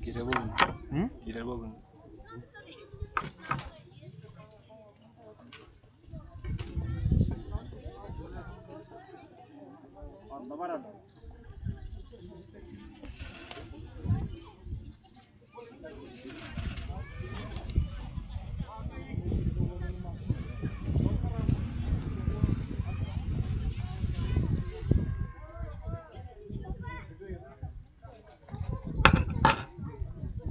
Киирэ буоллун. Киирэ буоллун.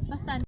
Бастаан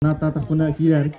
Нааттаатахпына киирээри.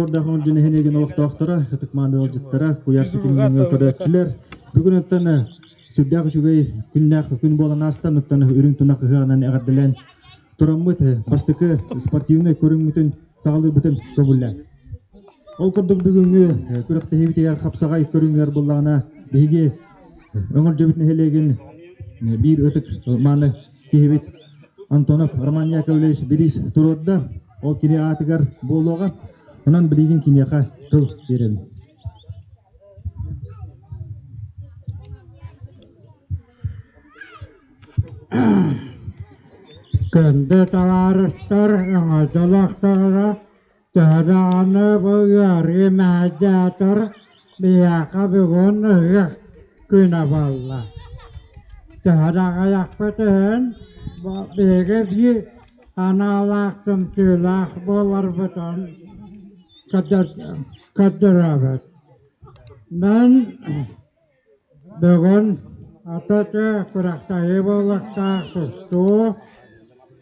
Ордохон дьүнэһинигин олохтоохторо, ытык-мааны ыалдьыттара, куйаар ситимҥэ көрөөччүлэр. Бүгүн оттон сүрдээх үчүгэй күннээх күн буолан аастан, оттон үрүҥ тунах ыһыаҕынан эҕэрдэлээн тураммыт бастакы спортивнай көрүҥмүтүн саҕалыырбытын көҥүллээн. Ол курдук бүгүҥҥү күрэхтэһиибитигэр хапсаҕай көрүҥүгэр буллаҕына биһиги Өҥөлдьөбүт нэһилиэгин биир ытык мааны киһибит Антонов Роман Яковлевич бириис туруорда. Ол кини аатыгар буолуоҕа. Онон билигин киниэхэ тыл биэрэбин. Күндү табаарыстар, өҥөдөлөхтөрө, төһө даҕаны бу ыарыы мэһэйдээтэр, биһиэхэ бүгүн ыһыах күнэ буолла. Төһө да аҕыйахпыт иһин, биһиги биир аналаах түмсүүлээх буоларбытын көрдөрөбүт. Мин Бүгүн ата күрэхтэһии буолуохтаах тустуу,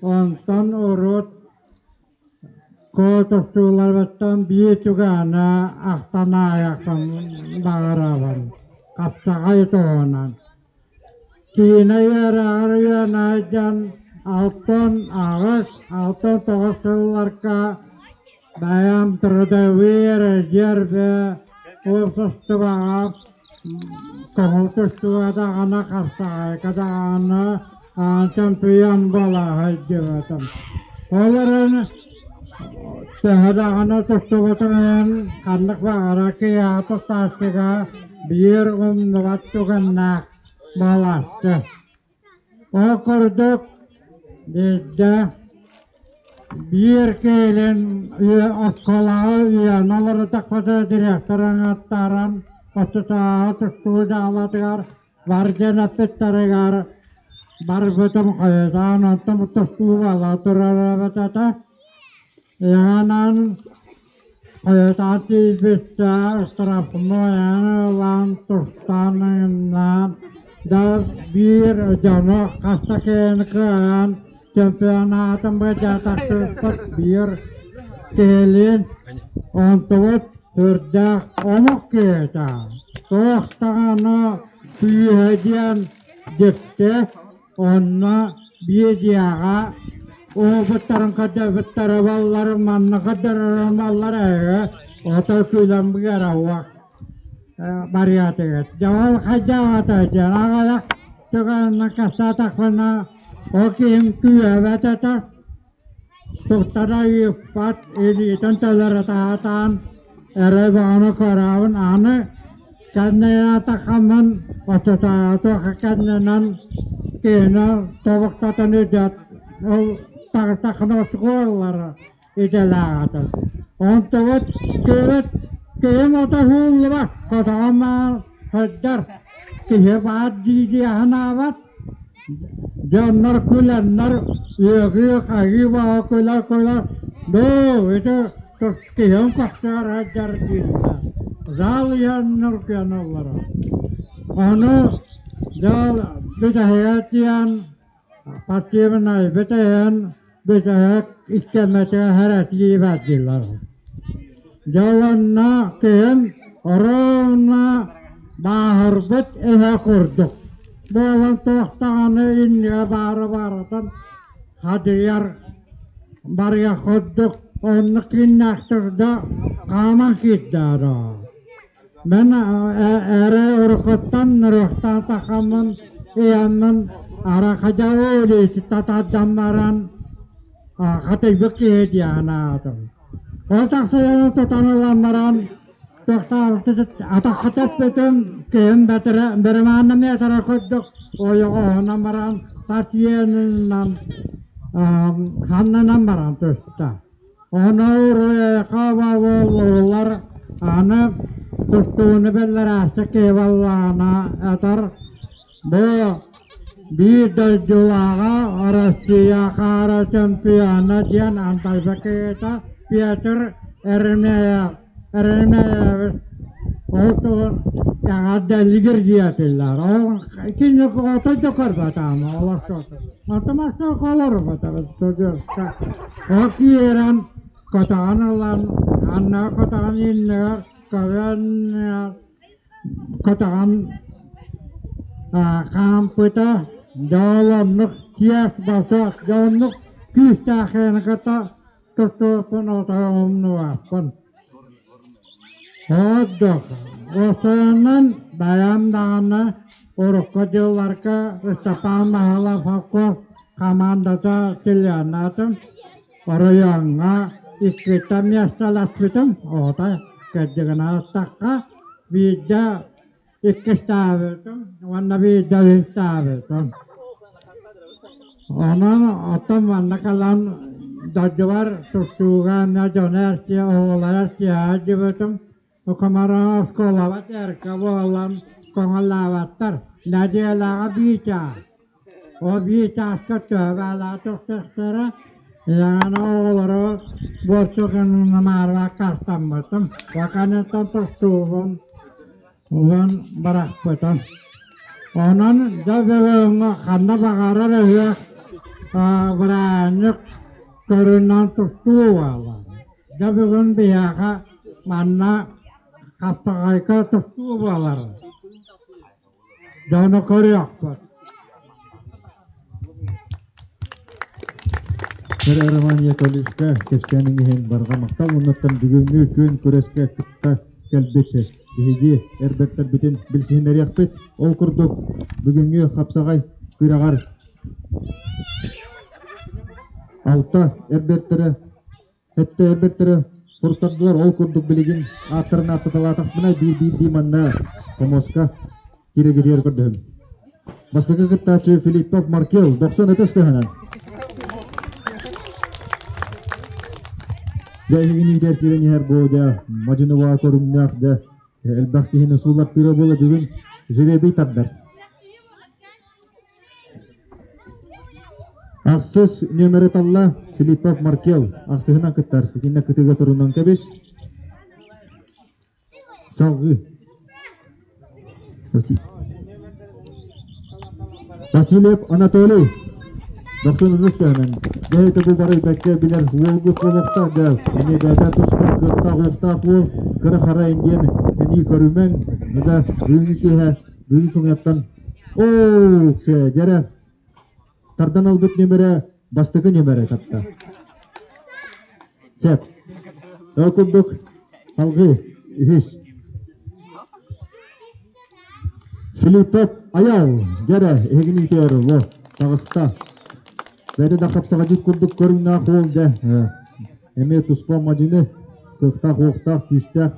онтон урут куо тустууларыттан биир түгэни ахтан ааһыахпын баҕарабын, хапсаҕай туһунан. Киинэ үөрэҕэр үөрэнэ сылдьан 68, 69 сылларга бэйэм трудовые резервы уопсастыбаҕа Көҥүл тустууга даҕаны, хапсаҕайга даҕаны чемпион буола сылдьыбытым. Ол эрэн төһө даҕаны тустубутум иһин ханнык баҕарар киһиэхэ тустааччыга биир умнубат түгэннээх буолааччы. Ол курдук биирдэ биир киһилин оскуолаҕа үөрэнэ олордохпутуна директор ыҥыртаран оччотооҕу тустуу дьаалатыгар бар диэн эппиттэригэр барбытым хойутаан онтон тустуу буола турар эбит этэ. Иһэнэн хойутаан тиийбиччэ штрафной ылан тустан ыҥыран да биир дьону хас да киһини кыайан чемпионатын быдьаатахтыспыт биир киһилиин онтубут сүрдээх омук киһитэ туох даҕаны күүһэ диэн дьикти Онно биэдийэҕэ уһулбуттарын көрдөрбүттэрэ буоллар, манна көрдөрөрүм буоллар эһиги ото күлэн быгара барыатыгыт. Дьэ ол хайдах ата диэн аҕыйах түгэнинэн кэпсээтэхпинэ, ол киһим күүһэбэт этэ. Туттара ыыппат, илиитин төлөрө таһатаан эрэ бөҕөнү көрөбүн. Аны кэннинэн оччотооҕу кэннинэн киһини тобуктатан илдьэ ол таҕыстаххына оскуолалара идэлээх этэ. Онтубут киһибит киһим ото уһууллубат, хотоҕом сылдьар киһи баар дии-дии аһынаабат. Дьоннор күлэннэр үөгүү-хаһыы бөҕө күлэ-күлэ «Доо, ити киһим көхсүгэр сылдьар» дииллэр. Зал иһэн нөргүөн олорор. Ону дьол бүтэһигэр тиийэн Спортивнай бүтэһин бүтэһик искэммэтигэр хэрэтии бардылар. Дьэ уонна киһим оруобуна бааһырбыт эһэ курдук буолан туох даҕаны иннигэ баара барытын хадьыйар барыах курдук оннук кииннээхтик да хааман киирдэ Мен эрэ уруккуттан нуруохтаатахаммын ыйаннын арахадьа татардан баран хатыйбыт киһи диэн аатым. Ол тахсыйаны тутан ылан баран атахха тэппитим киһим бэримаанна метра курдук ойоҕоһунан баран тас иэнинэн ханнынан баран түстэ. Ону аны тустууну биллэрээччи киһи этэр бу биир дойдулааҕа Россия хаара чемпиона диэн антайба киһитэ Петр Еремеев Еремеевич ол туһун эҕэрдэлигир диэтилэр. Ол кини отой да көрбөтөҕүм олорсуотун. Матымаска олорбатабыт судьуоска. Ол киирэн көтөҕөн ылан, анныга көтөҕөн иннигэр көбөн көтөҕөн хаампыта дьэ ол оннук тиэс басыах дьэ оннук күүстээххин кытта тустубуппун отой умнубаппын. Ордук Осуонан бэйэм даҕаны урукку дьылларга Ыстапаан Маһалов холкуос хамаандата чилиэннээтим. Оройуоҥҥа иккитэ миэстэлэспитим, оҕото кырдьыгынан аттахха биирдэ иккистээбитим уонна биирдэ үһүстээбитим. Онон оттон манна кэлэн дойдубар тустууга эмиэ дьону эрчийэ, оҕолору эрчийэ сылдьыбытым. Комаров оскуолабыт эргэ буолан көҥүллээбэттэр. Нэдиэлэҕэ биир чаас. Ол биир чааска төһө баалаах тахсыахтара. Яна оҕолору буорсугуннамаарыга аккаастаммытым. Ваканеттан тустуубун Улан барахпытым. Онон дьэ бүгүҥҥү ханна баҕарар ыһыах бырааһынньык көрүнэн тустуу буолар. Дьэ бүгүн биһиэхэ манна Хаптаҕайга тустуу буолар. Дьону көрүөхпүт. Сэр Роман Яковлевичка кэпсээниҥ иһин барҕа махтал уоннаттан бүгүҥҥү күөн күрэскэ кытта кэлбит биһиги эрбэттэрбитин билсиһиннэриэхпит. Ол курдук бүгүҥҥү хапсаҕай күрэҕэр алта эрбэттэрэ сэттэ эрбэттэрэ суруттардылар. Ол курдук билигин ааттарын ааттаталаатахпына биир-биирдии манна хомуоска киирэ көрдөһүм. Бастакы кыттааччы Филиппов Маркел, 90 ытыс тыһынан. Дьэ, эһигини иитэр киирэн иһэр бу дьэ, мадьыныбаа көрүҥнээх дьэ, элбэх киһини сууллартыыра буола бүгүн жребий тардар. Ахсыс нүөмэри талла Филиппов Маркел. Ахсыһынан кыттар. Итиннэ кытыыга турунан кэбис. Салгыы. Васильев Анатолий. Дохсун үс көһүнэн. Дьэ, бу бары бэккэ билэр уолгут буолуохтаах дьэ. Эмиэ бэйэтэ туспа кыахтаах уохтаах уол кыра хара диэн эмиий көрүмэҥ. Да бүгүҥҥү киэһэ бүгүн суҥуйаттан оо дьэрэ тардан ылбыт нүөмэрэ бастакы нүөмэрэ тапта. Сөп. Ол курдук салгыы үһүс. Филиппов Аял дьэрэ эһигини үтүөр ло таҕыста. Бэйэтэ да хапсаҕадьыт курдук көрүҥнээх уол дьэ эмиэ туспа мадьыны кыахтаах-уохтаах, күүстээх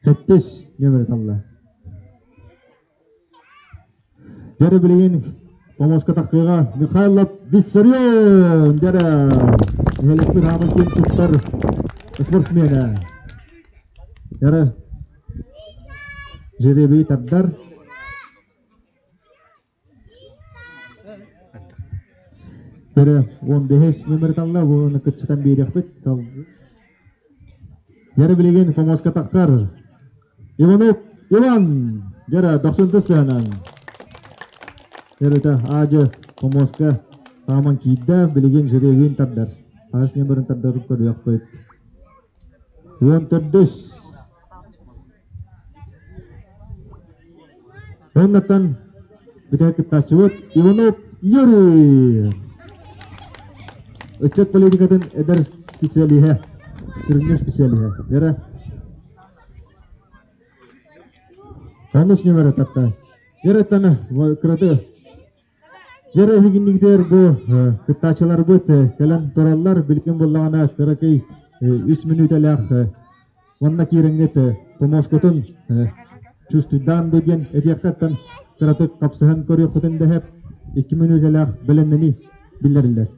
Сэттис нүөмэри талла. Дьэрэ билигин помоска тахсыаҕа Михайлов Виссарион дьэрэ нэһилиэкпит хааман киэн туттар спортсмена. Дьэрэ жеребий тардар. Дьэрэ 15 нүөмэри талла уонна кыпчытан биэриэхпит. Дьэрэ билигин помоска тахсар Иванов Иван дьэрэ дохсун сыһынан Дьэрэтэ аадьы помоска хааман киирдэ, билигин жеребин тардар. Хас нүөмэрин тардарын көрүөхпүт. 14. Оннуттан бүтэһик кыттааччыбыт Иванов Юрий. Ыччат политикатын эдэр специалиһэ, сүрүннүүр специалиһэ. Вера. Онус нүмерэ тарта. Вера кыраты Дьэ эһигиннигитигэр бу кыттааччыларбыт кэлэн тураллар. Билигин буоллаҕына кыракый үс мүнүүтэлээх уонна киирэҥҥит помоскутун чувствуйдаан бу диэн этиэххэттэн кыратык хапсыһан көрүөххүтүн дэһэп 2 мүнүүтэлээх бэлэмнэнии биллэриллэр.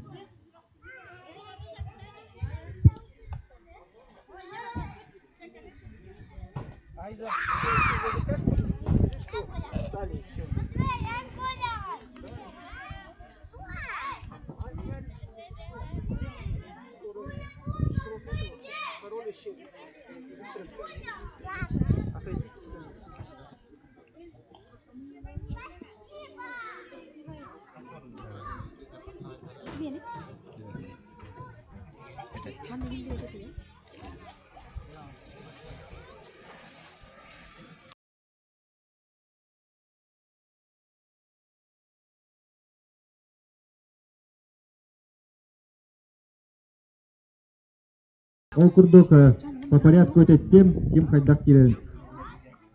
Ол курдук по порядку этэттим, ким хайдах киирэрин.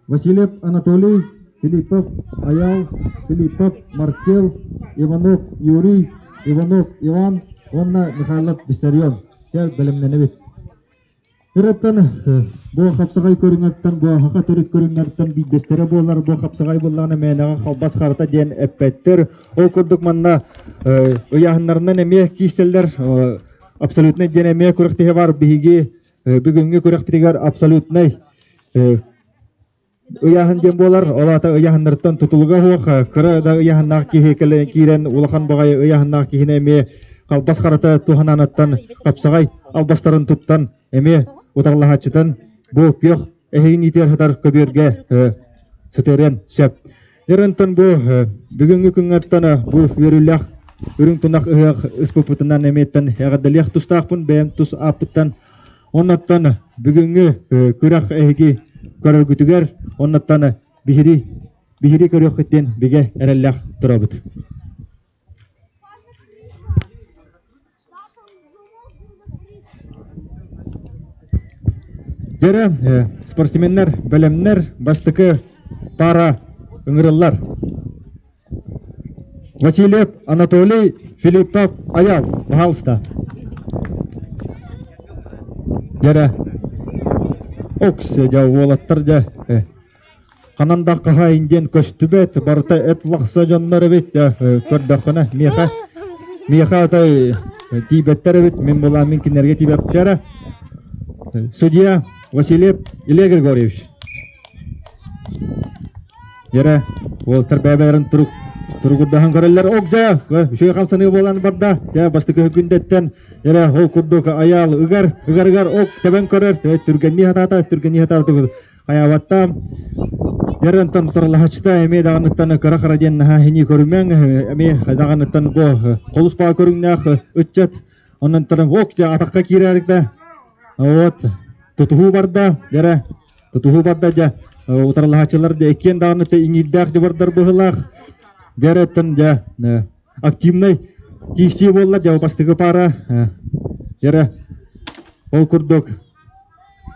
Васильев Анатолий, Филиппов Аял, Филиппов Маркел, Иванов Юрий, Иванов Иван уонна Михайлов Виссарион. Чэ, бэлэмнэнэбит. Ырыттан бу хапсаҕай көрүҥүттэн бу саха төрүт көрүҥнэртэн биирдэстэрэ буолар бу хапсаҕай буоллаҕына мээнэҕэ халбас харата диэн эппэттэр. Ол курдук манна ыйааһыннарынан эмиэ киирсэллэр абсолютнай диэн эмиэ күрэхтэһии бар биһиги бүгүҥҥү күрэхпитигэр абсолютнай ыйааһын диэн буолар. Ол аата ыйааһыннарыттан тутулуга суох кыра да ыйааһыннаах киһи кэлэн киирэн улахан баҕайы ыйааһыннаах киһини эмиэ халбас харата туһананыттан хапсаҕай албастарын туттан эмиэ утарылаһааччытын бу күөх эһигин иитиэр сытар көбүөргэ сытыарыан сөп. Дьэ бу бүгүҥҥү күҥҥэттэн бу үөрүүлээх үрүҥ тунах ыһыах ыспыппытынан эмиэттэн эҕэрдэлиэх тустаахпын бэйэм тус ааппыттан Оннуттан бүгүҥҥү күрэх эһиги көрөргүтүгэр оннуттан биһири биһири көрүөххүт диэн бигэ эрэллээх турабыт. Дьэрэ, спортсменнар бэлэмнэр бастакы пара ыҥырыллар. Васильев Анатолий Филиппов Аял, пожалуйста. Дьэрэ, окс, дьэ уолаттар дьэ ханан да хаһаайын диэн көстүбэт, барыта эт лахса дьоннор эбит, көрдөххүнэ миэхэ миэхэ атай тиийбэттэр эбит, мин булаан мин кинилэргэ тиийбэттэрэ. Судья Васильев Илья Григорьевич. Дьэрэ, уолаттар бэйэ-бэйэлэрин турук туругурдаһан көрөллөр. Ок дьэ, үчүгэй хамсаныы буолан барда. Дьэ, бастакы күндэттэн дьэрэ, ол курдук айаал ыгар, ыгарыгар ок тэбэн көрөр. Түргэннии хатаата, түргэннии хатаата хайаабатта. Дьэрэ, онтон торолаһаччыта эмиэ даҕаныттан кыра-хара диэн наһаа хинии көрүмэҥ, эмиэ даҕаныттан бу холус баа көрүҥнээх ыччат. Онон ок дьэ атахха киирэрик да. Вот, тутуһуу барда, дьэрэ, Тутуһуу барда дьэ утарылаһааччылар дьэ иккиэн даҕаны иҥиирдээх дьыбардар быһыылаах. Дьэ эрэ дьэ активнай киирсии буолла дьэ бастакы паара дьэ ол курдук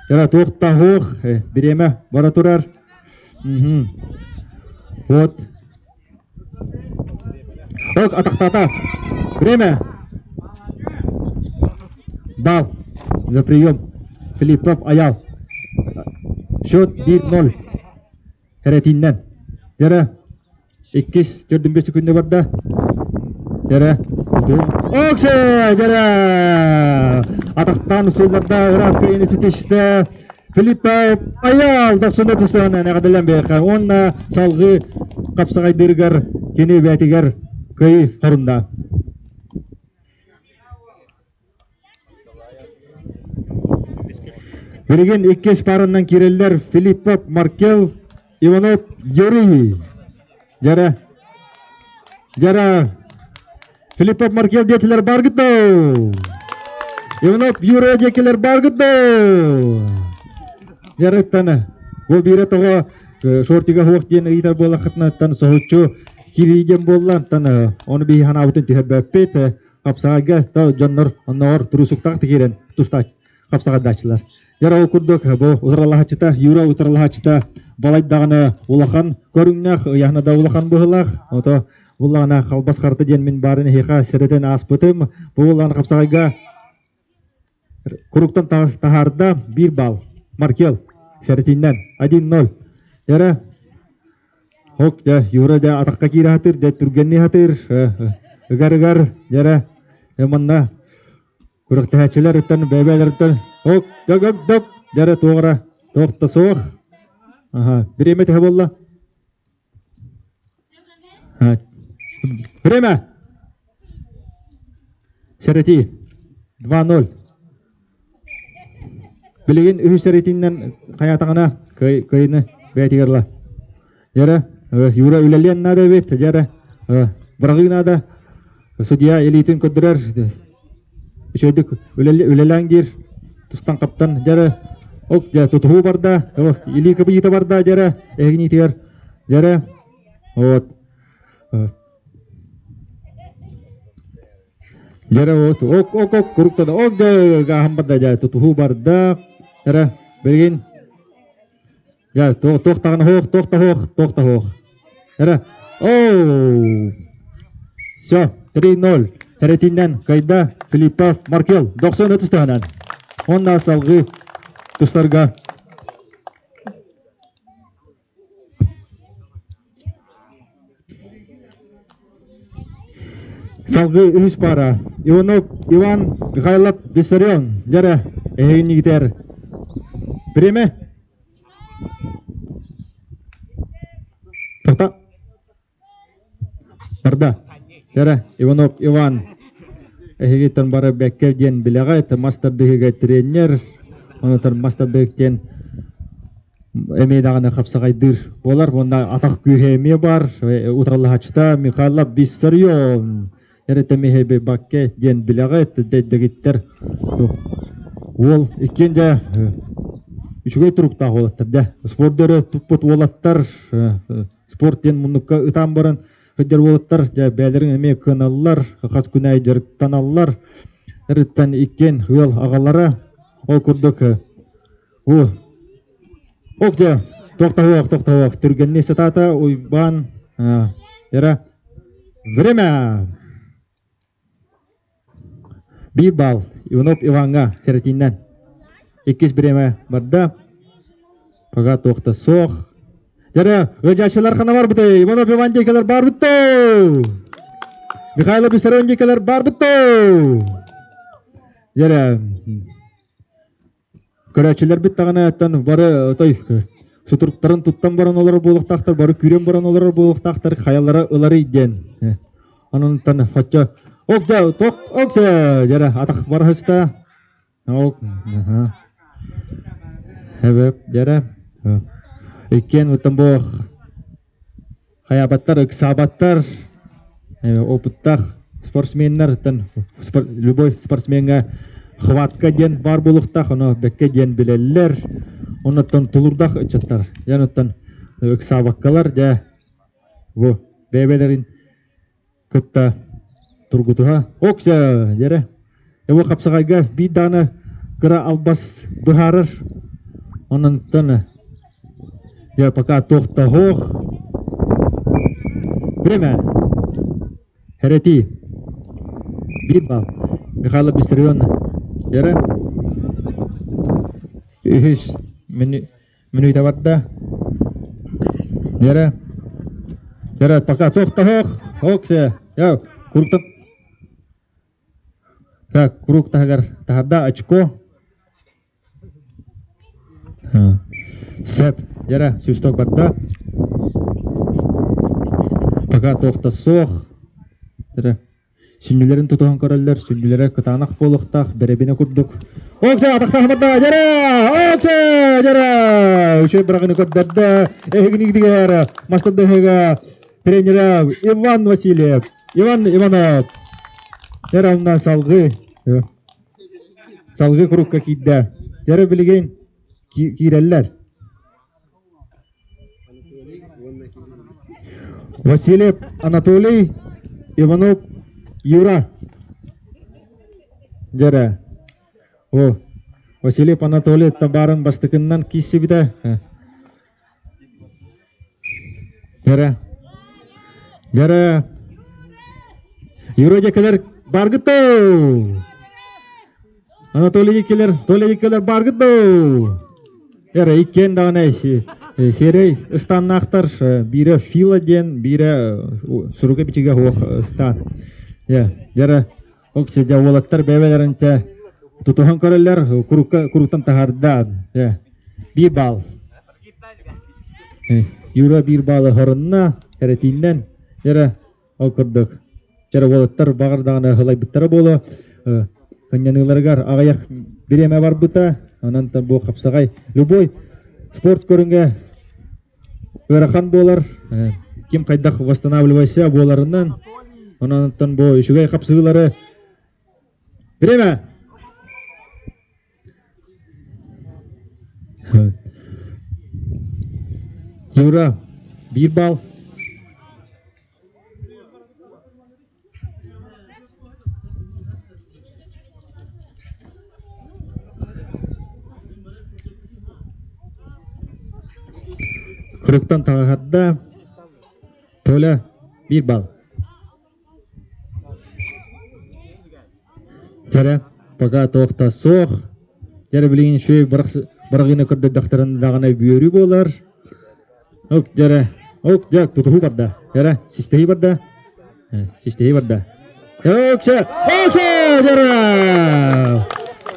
дьэ туох да суох бириэмэ бара турар. Вот. Ок, атахтаата. Время. Бал. За прием. Филиппов Аял. Счет 1-0. Хэрэтиннэн. Дьэрэ. Иккис төрдүн бес күнне барда. Дьэрэ. Оксе! Дьэрэ! Атахтаан сулларда ыраас кыайыыны ситистэ. Филиппов Аял дохсуна тустаһынан эҕэрдэлэн биэхэ уонна салгыы хапсаҕайдыырыгар кини бээтигэр кыайыы хорунна. Билигин иккис пааранан киирэллэр Филиппов Маркел, Иванов Юрий. Дьара. Дьара. Филиппов Маркел диэтилэр баргыт доо. Иванов Юрий диэкилэр баргыт доо. Дьарыктана. Бу биирэ тоҕо шортига суох диэн ыйытар буоллаххытына соһуччу киирии диэн буолла. Оттон ону биһи санаабытын түһэрбэппит. Хапсаҕайга дьоннор оннооҕор туруусуктаах киирэн тустааччы хапсаҕайдааччылар. Дьэ ол курдук бу утарылаһааччыта Юра утарылаһааччыта балайдаҕына улахан көрүҥнээх, ыйаһына да улахан быһыылаах. Ото буллаҕына халбас харта диэн мин баарын эһиэхэ сэрэтэн ааспытым. Бу буллаҕына хапсаҕайга куруктан таһаарда биир балл. Маркел сэрэтиннэн 1-0. Эрэ Ок, дьэ, Юра дьэ атахха киирэ сатыыр, дьэ түргэннии сатыыр, ыгар-ыгар, дьэ эрэ, манна Күрэхтэһээччилэр бэйэ-бэйэлэриттэн ок док ок док дьэрэ туох эрэ туох да суох. Аха, бириэмэ төһө буолла? Время! Сэрэтии. 2-0. Билигин үһүс сэрэтиинэн хайаатаҕына кыайыны бэйэтигэр ыла. Дьэрэ, Юра үлэлиэн наада эбит, дьэрэ, быраҕыы наада. Судья илиитин көрдөрөр, үчүгэйдик үлэлээн диир, тустан хаптан, дьэрэ, ок, дьэ, тутуһуу барда, илии кыбыйыыта барда, дьэрэ, эһигиниитигэр, дьэрэ, вот. Дьэрэ, вот, ок, ок, ок, куруктан, ок, дьэ, гааһын барда, дьэ, тутуһуу барда, эрэ, билигин, Дьэ, туох даҕаны суох, туох да суох, туох да суох. Эрэ, оу! Все, 3-0. Эретиннэн кыайда Филиппов Маркел 90 тустаһынан. Онна салгыы тустарга Салгыы үһүс паара Иванов Иван Михайлов Виссарион дьэрэ эһигиннигитэр Время Тоқта. Барда. Дьэрэ Иванов Иван эһигиттэн бары бэккэ диэн билэҕит мас тардыһыыга тренер онотор мас тардыһык диэн эмиэ даҕаны хапсаҕайдыыр буолар уонна атах күүһэ эмиэ баар утарылаһааччыта Михайлов Виссарион эрэтэмиһэби бакке диэн билэҕит дэгиттэр уол иккиэн дьэ үчүгэй туруктаах уолаттар дьэ спордары туппут уолаттар спорт диэн муннукка ытаан баран сылдьар уолаттар дьэ бэйэлэрин эмиэ кыаналлар хас күн аайы дьарыктаналлар эрыттан иккиэн ыал аҕалара ол курдук О, ок дьэ, тохтоһуох, тохтоһуох, түргэнник сатаата Уйбаан Эра. Время! Биир балл Иванов Иваҥҥа сэрэтииннэн. Иккис бириэмэ барда. Пока туох да суох. Дьэрэ, ыалдьааччылар хана барбытай? Иванов Иван диэкилэр барбыт доо! Михайлов Виссарион диэкилэр барбыт доо! Дьэрэ, Көрөөччүлэрбит даҕаны оттон бары отой сутуруктарын туттан баран олорор буолуохтаахтар, бары күүрэн баран олорор буолуохтаахтар, хайалара ыларый диэн. Онон хоччо ок дьэ ток ок дьэ атах бараһыста ок эбэп дьэрэ иккиэн оттон бу хайаабаттар ыксаабаттар опыттаах спортсменнар любой спортсмеҥҥа хватка диэн баар буолуохтаах ону бэккэ диэн билэллэр оннуттан тулуурдаах ыччаттар дьэ онуттан ыксаабаккалар дьэ бу бэйэ-бэйэлэрин кытта тургутуһа окся дьэрэ бу хапсаҕайга биир даҕаны кыра албас быһаарар ононтон дьэ пока туох да суох время. Херети. Биир балл. Михайлов Виссарион. Дьэрэ. Үһүс мүнүүтэ барда. Дьэрэ. Дьэрэ, пока туох Оксе. Яу, куруктан. Так, курук таһыгар таһарда очко. Сөп. Дьэрэ, свисток барда. Пока туох да суох. Дьэрэ. Сүнньүлэрин тутуһан көрөллөр, сүнньүлэрэ кытаанах буолуохтаах, бэрэбинэ курдук. Оксе, атахтаах барда! Дьэрэ! Оксе! Дьэрэ! Үчүгэй быраҕыны көрдөрдө. Эһигинигдигэр мастардаһыга тренера Иван Васильев, Иван Иванов. Дьэрэ онно салгыы. Салгыы курукка киирдэ. Дьэрэ билигин киирэллэр. Васильев Анатолий, Иванов Юра. Дьэрэ. О, Васильев Анатолий табаарын бастакыннан киирсибитэ. Дьэрэ. Дьэрэ. Юра дьэ баргыт Анатолий иккилэр, Толя иккилэр бааргыт доо? Эрэ иккиэн даҕаны сиэрэй ыстааннаахтар биирэ Фила диэн, биирэ суруга бичигэ суох ыстаан. Дьэ, оксе дьэ уолаттар бэйэлэрин чэ тутуһан көрөллөр, курукка куруктан таһаарда. Биир баал. Юра биир баалы хорунна, эрэтииннэн. Дьэ, Ол курдук, чэрэ уолаттар баҕар даҕаны ылайбыттара буолуо. Ынньаныыларыгар аҕыйах бириэмэ барбыта. Онон бу хапсаҕай любой спорт көрүҥэ ыарахан буолар. Ким хайдах восстанавливайся буоларынан. Онон бу үчүгэй хапсыһыылары Время! Юра, биир балл. Кырыктан таҕаһарда. Толя, биир балл. Дьэрэ, пока туох да суох. Дьэрэ билигин үчүгэй быраҕыыны көрдөрдөхтөрүнэ даҕаны үөрүү буолар. Ок, дьэрэ, ок, дьэ, тутуһуу барда. Дьэрэ, систэһии барда. Систэһии барда. Оксе, оксе, дьэрэ!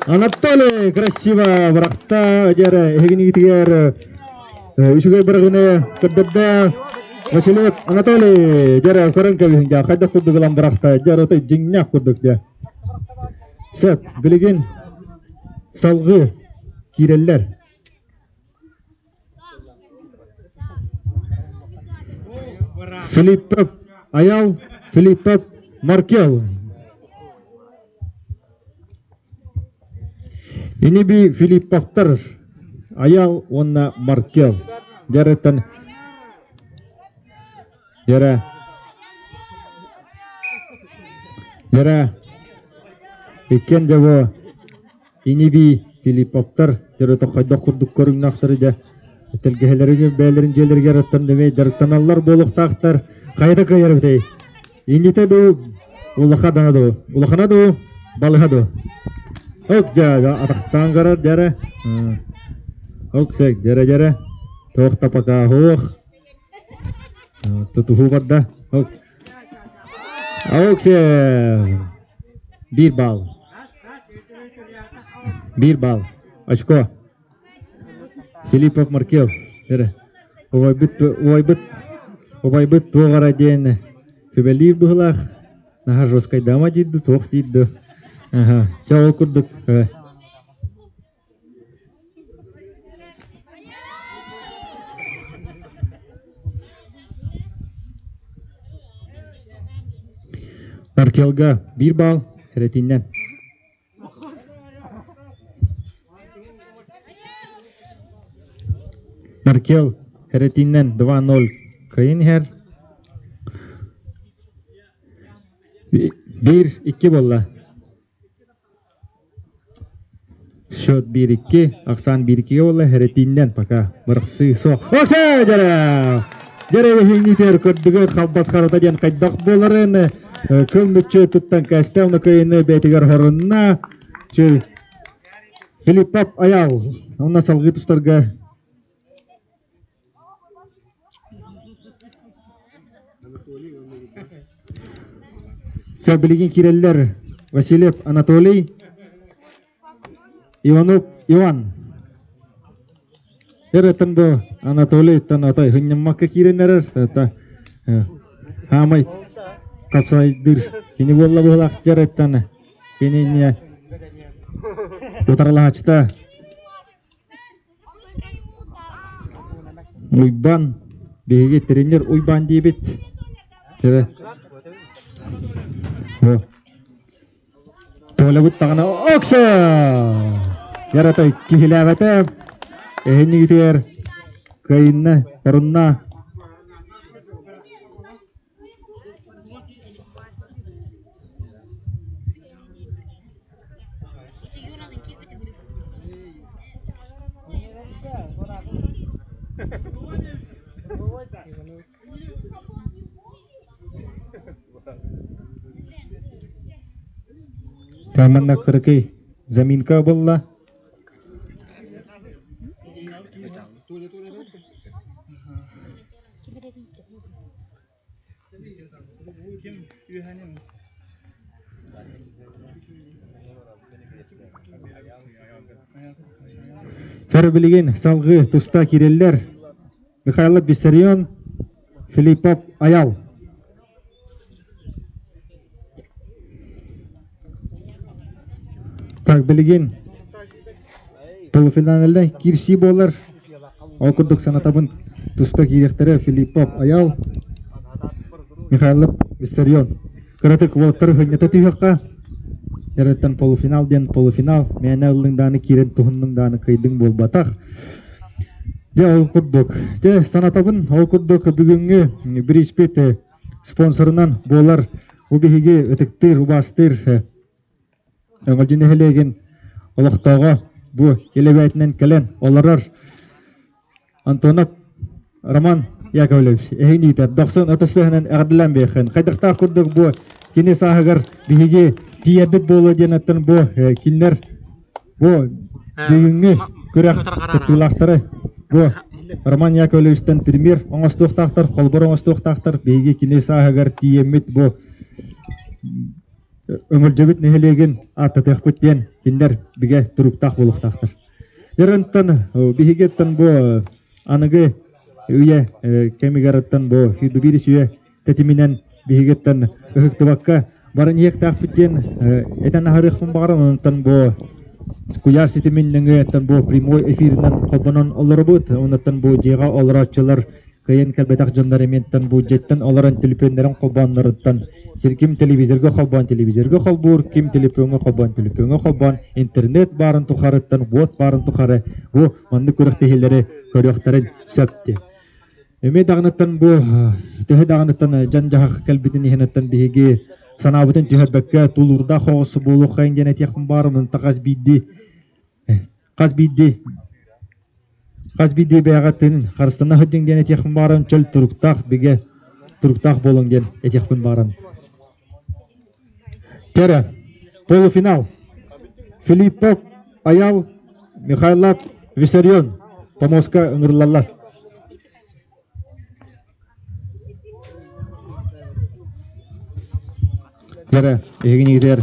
Анатолий красиво бырахта, дьэрэ, эһигинигитигэр үчүгэй быраҕыыны көрдөрдө. Василий Анатолий, дьэрэ, көрөн кэбиһин, дьэ, хайдах курдук ылан бырахта, дьэ, отой дьиҥнээх курдук, дьэ. Сөп, билигин салгыы киирэллэр. Филиппов Аял, Филиппов Маркел. Иниби Филипповтар Аял уонна Маркел. Дьарыттан Дьара Дьара иккиэн дьабо Иниби Филипповтар дьарыта хайдах курдук көрүҥнэхтэр дьэ тэлгэһэлэригэр бэйэлэрин дьиэлэригэр оттон эмиэ дьарыктаналлар буолуохтаахтар хайата кыайар эбитэй Иннитэ дуу, улахана дуу, улахана дуу, балыһа дуу. Ок дьэ, атахтаан көрөр дьэрэ. Ок сек дьэрэ дьэрэ. Туох да пока суох. Тутуһуу барда. Ок. Ок се. Биир балл. Биир балл. Очко. Филиппов Маркел. Эрэ. Убайбыт, убайбыт, убайбыт туох эрэ диэн сүбэлиир быһыылаах. Наһаа жесткайдаама диир дуу, туох диир дуу. Аха. Чэ, ол курдук. Маркелга биир балл эрэтиннэн. Маркел эрэтинэн 2-0 кыайан иһэр. 1-2 буолла. Счет 1-2, ахсаан 1-2 буолла, эрэтинэн пока бырахсыы суох. Оксе дьэрэ! Дьэрэ иһиҥнитер көрдүгэр халбас харата диэн хайдах буоларын. Кыл мүччү туттан кэстэ, оны кыйыны бэйтигэр хорунна. Филиппов Аял, онно салгыы тустарга Билигин киирэллэр Васильев Анатолий, Иванов Иван. Эрэтэн бу Анатолий отой хынньаммакка киирэн эрэр. Хаамай хапсайдыр. Кини буолла быһылаах дьарыттан кини не утарылааччыта Уйбан, биһиги тренер Уйбан диибит. Тебе. Толябыт даҕаны Окса! Ярата киһилээбэтэ. Эһиннигитигэр кыайынна, орунна. Манна кыракый заминка буолла. Хэр билигин салгыы туста киирэллэр Михайлов Виссарион, Филиппов Аял. Так, билигин полуфиналлар киирсии буолар. Ол курдук санатабын туста киириэхтэрэ Филиппов Аял, Михайлов Виссарион. Кыратык уолаттары хынньата түһүөххэ. Эреттен полуфинал диэн полуфинал. Мээнэ ыллыҥ дааны киирэн туһуннуҥ дааны кыйдыҥ буолбатах. Дьэ ол курдук. Дьэ санатабын ол курдук бүгүҥҥү бирииспит спонсорунан буолар бу биһиги ытыктыыр, убаастыыр Өҥөлдьү нэһилиэгин олохтооҕо бу илэбээтинэн кэлэн олорор Антонов Роман Яковлевич эһигини иитэр. Дохсун ытыс тыаһынан эҕэрдэлээн биэххин. Хайдахтаах курдук бу кини сааһыгар биһиги тиийэрбит буолуо диэн оттон бу кинилэр бу бүгүҥҥү күрэх кыттыылаахтары бу Роман Яковлевичтан премьер оҥостуохтаахтар, холбор оҥостуохтаахтар. Биһиги кини сааһыгар тиийэммит бу Өҥөлдьөбүт нэһилиэгин ааттатыахпыт диэн кинилэр бигэ туруктаах буолуохтаахтар. Эрэнтэн биһигиттэн бу аныгы үйэ кэмигэр бу биир үйэ тэтиминэн биһигиттэн ыһыктыбакка баран иһиэхтээхпит диэн этэн аһарыахпын баҕаран онтон бу куйаар ситимин нөҥүөттэн бу прямой эфиринэн холбонон олоробут онуттан бу дьиэҕэ олорооччулар кыайан кэлбэтэх дьоннор эмиэттэн бу дьиэттэн олорон төлөпүөннэрин холбоонноруттан ким телевизорга холбоон телевизорга холбуур, ким телефоҥҥа холбоон телефоҥҥа холбоон, интернет баарын тухарыттан, уот баарын тухары бу маннык күрэхтэһиилэри көрүөхтэрин сөп диэн. Эмиэ даҕаныттан бу төһө даҕаныттан дьан-дьаһах кэлбитин иһинэттэн биһиги санаабытын түһэрбэккэ тулуурдаах оҕус буолуоххайын диэн этиэхпин баарым хас биирдии хас биирдии Хас биирдии бэйэҕэ тыын харыстана сылдьыҥ диэн этиэхпин баҕарам, чөл туруктаах, бигэ туруктаах буолуҥ диэн этиэхпин баҕарам. Чэрэ, полуфинал. Филиппов, Аял, Михайлов, Виссарион помостка ыҥырыллаллар. Яра, эһигинигитигэр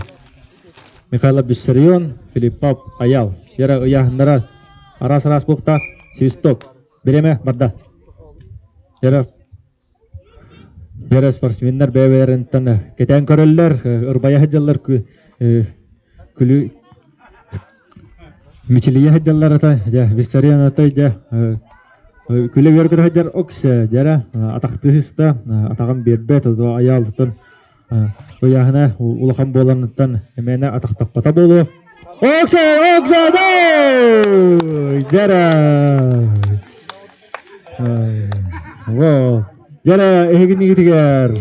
Михайлов Виссарион, Филиппов Аял. Яра ыйааһыннара араас-араас буолуохтаах. Свисток. Бириэмэ барда. Яра Яра спортсменнар бэйэ-бэйэлэриттэн кэтээн көрөллөр, ырбайа сылдьаллар, күлүү мичилийэ сылдьаллар ата, дьэ, Виссарион ата, дьэ, Күлэ үөргүтэ сылдьар Оксе дьэрэ атахтыы сыста, атаҕын биэрбэт, айаалыттан ыйааһына улахан буоланыттан эмээнэ атахтаппата буолуо. Оксе, Оксе, дьэрэ! Во, дьэрэ эһигинигитигэр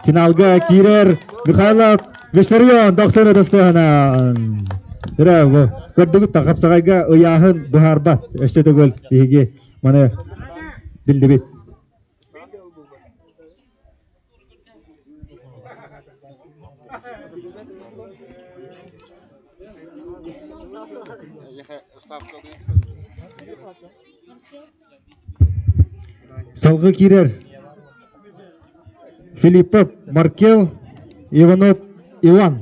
Финалга киирэр Михайлов Виссарион Дохсун ытыстыһынан. Браво. Көрдүгүт да хапсаҕайга ыйааһын быһаарбат. Өссө төгүл биһиги маны биллибит. Салгыы киирэр Филиппов Маркел, Иванов Иван.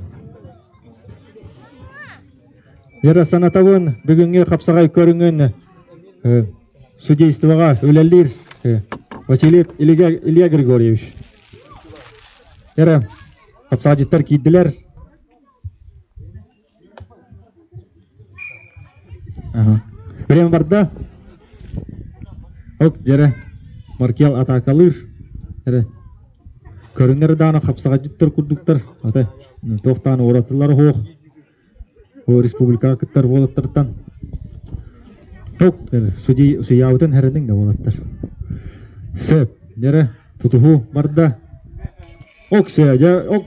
Вера Санатовын бүгүҥҥү хапсаҕай көрүҥүн судействоҕа үлэлиир Васильев Илья Григорьевич. Вера, хапсаҕайдьыттар киирдилэр. Время барда. Ок, дьэрэ, Маркел атаакалыыр. Эрэ. Көрүҥнэр дааны хапсаҕайдьыттар курдуктар. Ата, туохтаан уратылар оһуох. Республикаҕа кыттар уолаттартан. Ок, судьи судьябытын хэрэниҥ да уолаттар. Сөп, дьэрэ, тутуһуу барда. Ок, сэ, дьэ, ок,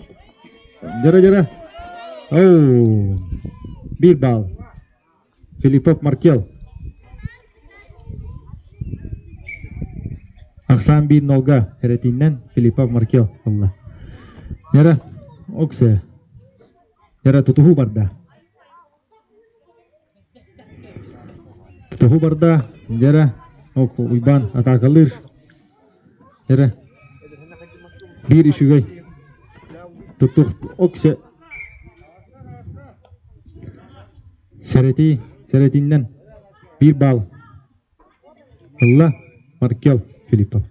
Дьара-дьара. Оу. Биир баал. Филиппов Маркел. Ахсаан биир нолга эрэтииннэн Филиппов Маркел ылла. Дьара, оксе. Дьара тутуһуу барда. Тутуһуу барда. Дьара, ок, Уйбаан атаакалыыр. Эрэ. Биир үчүгэй. Туттух оксе. Сэрэтии, сэрэтииннэн биир баал ылла Маркел Филиппов.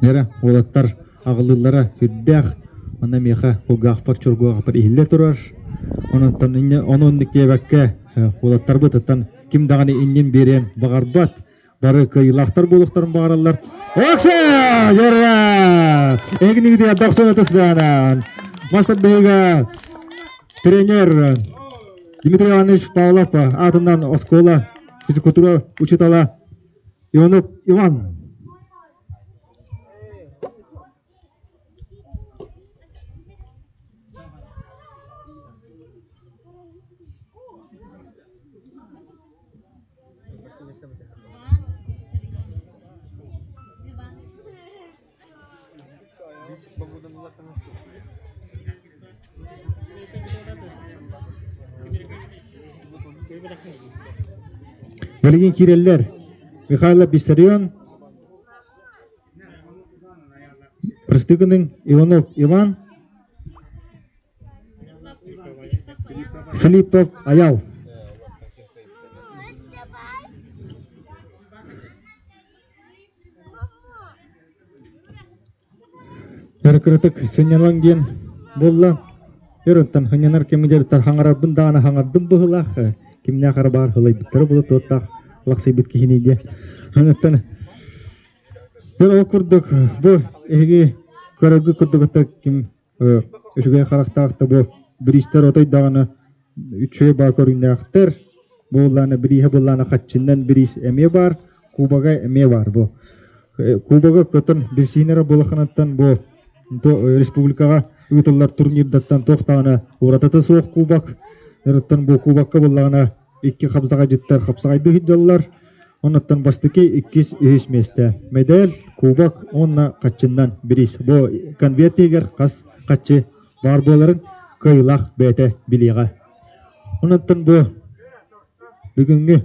Эрэ, уолаттар аҕылыыллара сүрдээх. Онно миэхэ кулгаахпар, чургугаахпар иһиллэ турар. Онон ону оннук диэбэккэ, уолаттарбытыттан ким даҕаны иннин биэриэн баҕарбат. Бары кыайыылаахтар буолуохтарын баҕараллар. Окса! Юра! Эгнигде дохсон отусдаанан. Мастер бэйга тренер Дмитрий Иванович Павлов аатынан оскуола физкультура учуутала Иванов Иван. Билигин киирэллэр Михайлов Виссарион, Простыгиның Иванов Иван, Филиппов Аял. Кыратык сынньалаҥ диэн буолла. Өрөттөн ханньанар кэмигэр хаҥарарбын даҕаны хаҥардым быһыылаах. Кимнээх эрэ баар һылайбыттара була туоттаах лахсыйбыт киһини диэн. Онтон ол курдук бу эһиги көрөргүт курдук ким үчүгэй харахтаах да бу бириистэр отой даҕаны үчүгэй баа көрүҥнээхтэр. Буоллаана бирииһэ буоллаана хаччыннан бириис эмиэ баар, кубога эмиэ баар бу. Кубога көтөн билсиинэрэ буолаханаттан бу республикаҕа ыытыллар турнирдартан туох даҕаны уратата суох кубок. Ырыттан бу кубокка буоллаҕына икки хапсаҕайдьыттар хапсаҕайдыы сылдьаллар. Оннуттан бастакы, иккис, үһүс миэстэ. Медаль, кубок уонна хаччыннан бириис. Бу конверт иһигэр хас хаччы баар буоларын кыайыылаах бэйэтэ билиэҕэ. Оннуттан бу бүгүҥҥү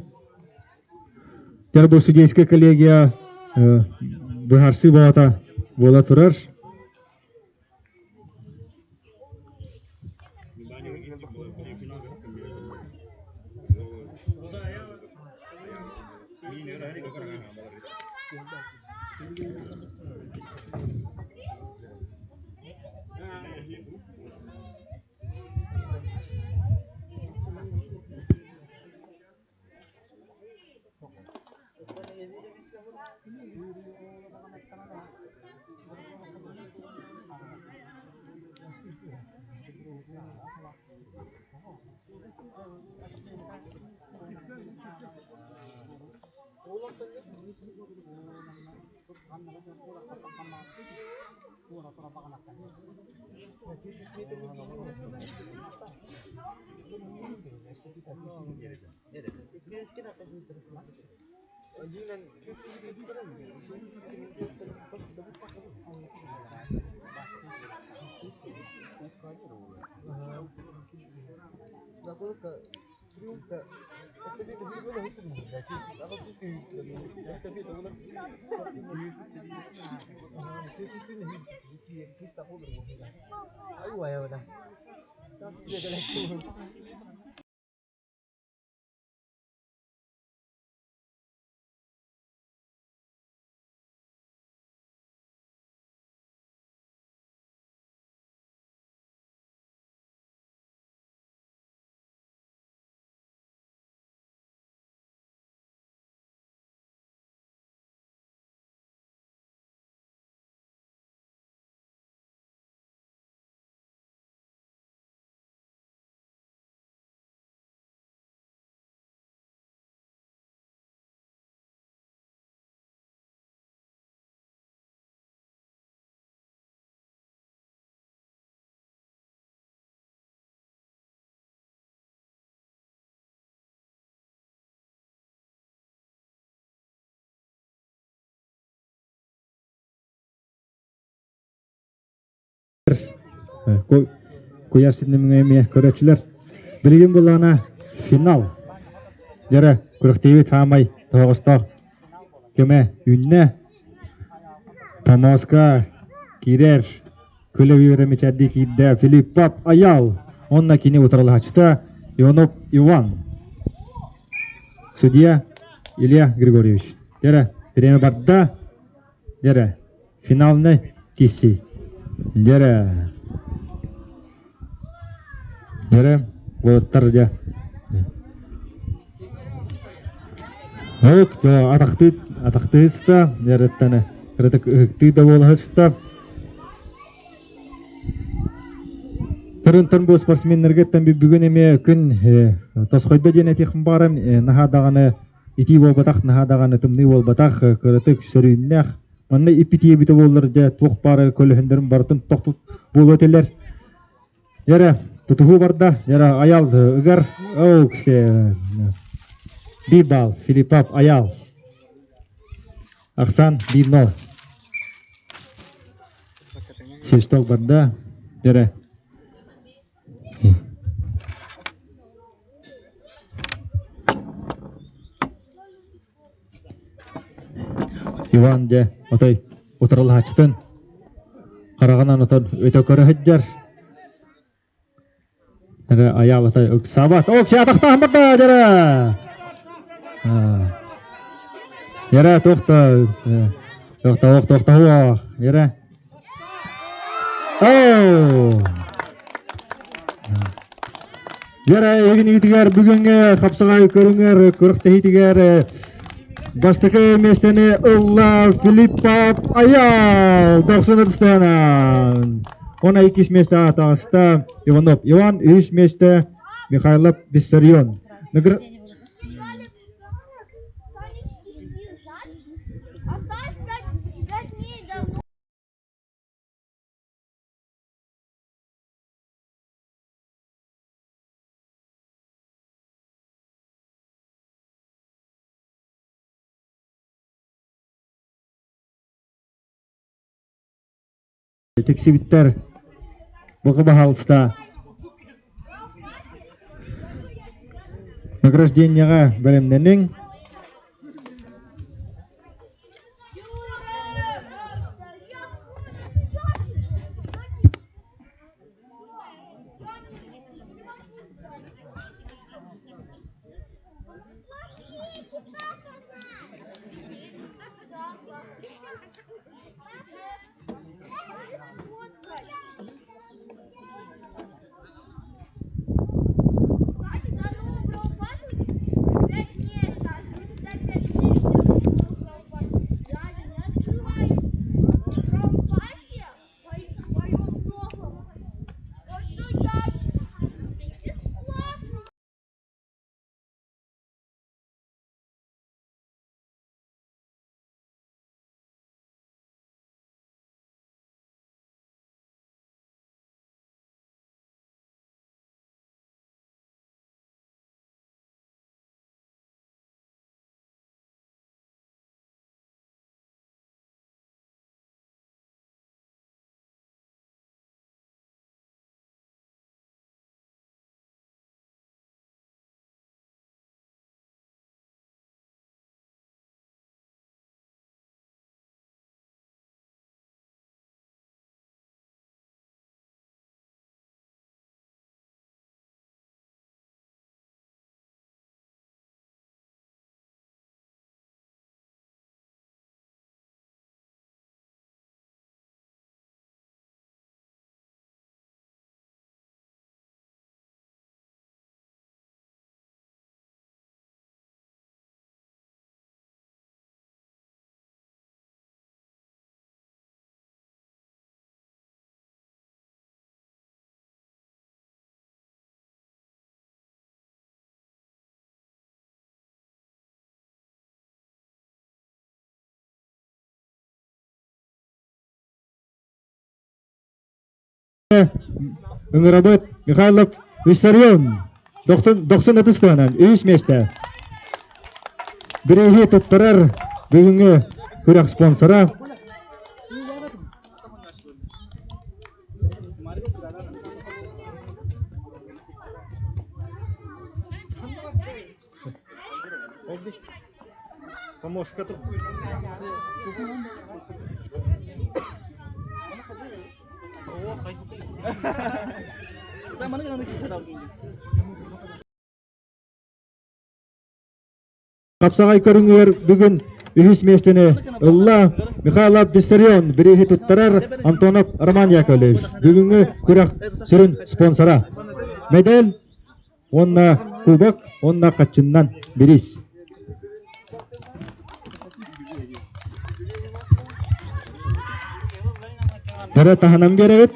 бу судейская коллегия быһаарсыы баҕата буола турар. Куйаар ситимҥэ эмиэ көрөөччүлэр. Билигин буллаҕына финал. Дьэрэ, күрэхтэһиибит хаамай тоһоҕостоох көмө үүннэ. Томоска киирэр күлэ үөрэ мичээрдии киирдэ Филиппов Аял. Онно кини утарылаһааччыта Иванов Иван. Судья Илья Григорьевич. Дьэрэ, бириэмэ барда. Дьэрэ, финалный киси. Дьэрэ. Дьэрэ, уолаттар дьэ. Ок, атахтыы атахтыыста, дьэрэттэн кыратык ыһыктыы да буолаһыста. Тырынтан бу спортсменнаргыттан бүгүн эмиэ күн тосхойдо диэн этиэхпин баҕарам наһаа даҕаны итии буолбатах, наһаа даҕаны тымныы буолбатах, кыратык сөрүүннээх. Манна иппитиэбитэ буоллар дьэ туох баара көлөһүннэрин барытын тохтут буолуо этилэр. Дьэрэ, тутуһуу барда, дьэрэ Аял ыгар, оу, биир баал, Филиппов Аял. Ахсан 1-0. Свисток барда, дьэрэ. Иван дьэ отой утарылаһааччытын хараҕынан отон өтө көрө сылдьар. Эрэ айаал отой ыксаабат. Ок, атахтаан барда дьэрэ! Дьэрэ туох да туох да туох да суох. Дьэрэ. Оо! Дьэрэ эһигинигитигэр бүгүҥҥү хапсаҕай көрүҥэр күрэхтэһиитигэр бастакы миэстэни ылла Филиппов Аял дохсун ытыстаһынан. Уонна иккис миэстэҕэ таҕыста Иванов Иван, үһүс миэстэ Михайлов Виссарион. Тиксибиттэр бука баһаалыста награждениеҕа бэлэмнэниҥ. Ыҥырабыт Михайлов Виссарион дохсун ытыс тыаһынан үһүс миэстэ. Бирииһи туттарар бүгүҥҥү күрэх спонсора Хапсаҕай көрүҥүгэр бүгүн үһүс миэстэни ылла Михайлов Виссарион бирииһи туттарар Антонов Роман Яковлевич. Бүгүҥҥү күрэх сүрүн спонсора. Медаль уонна кубок уонна хаччыннан бириис. Төрө таһынан биэрэбит.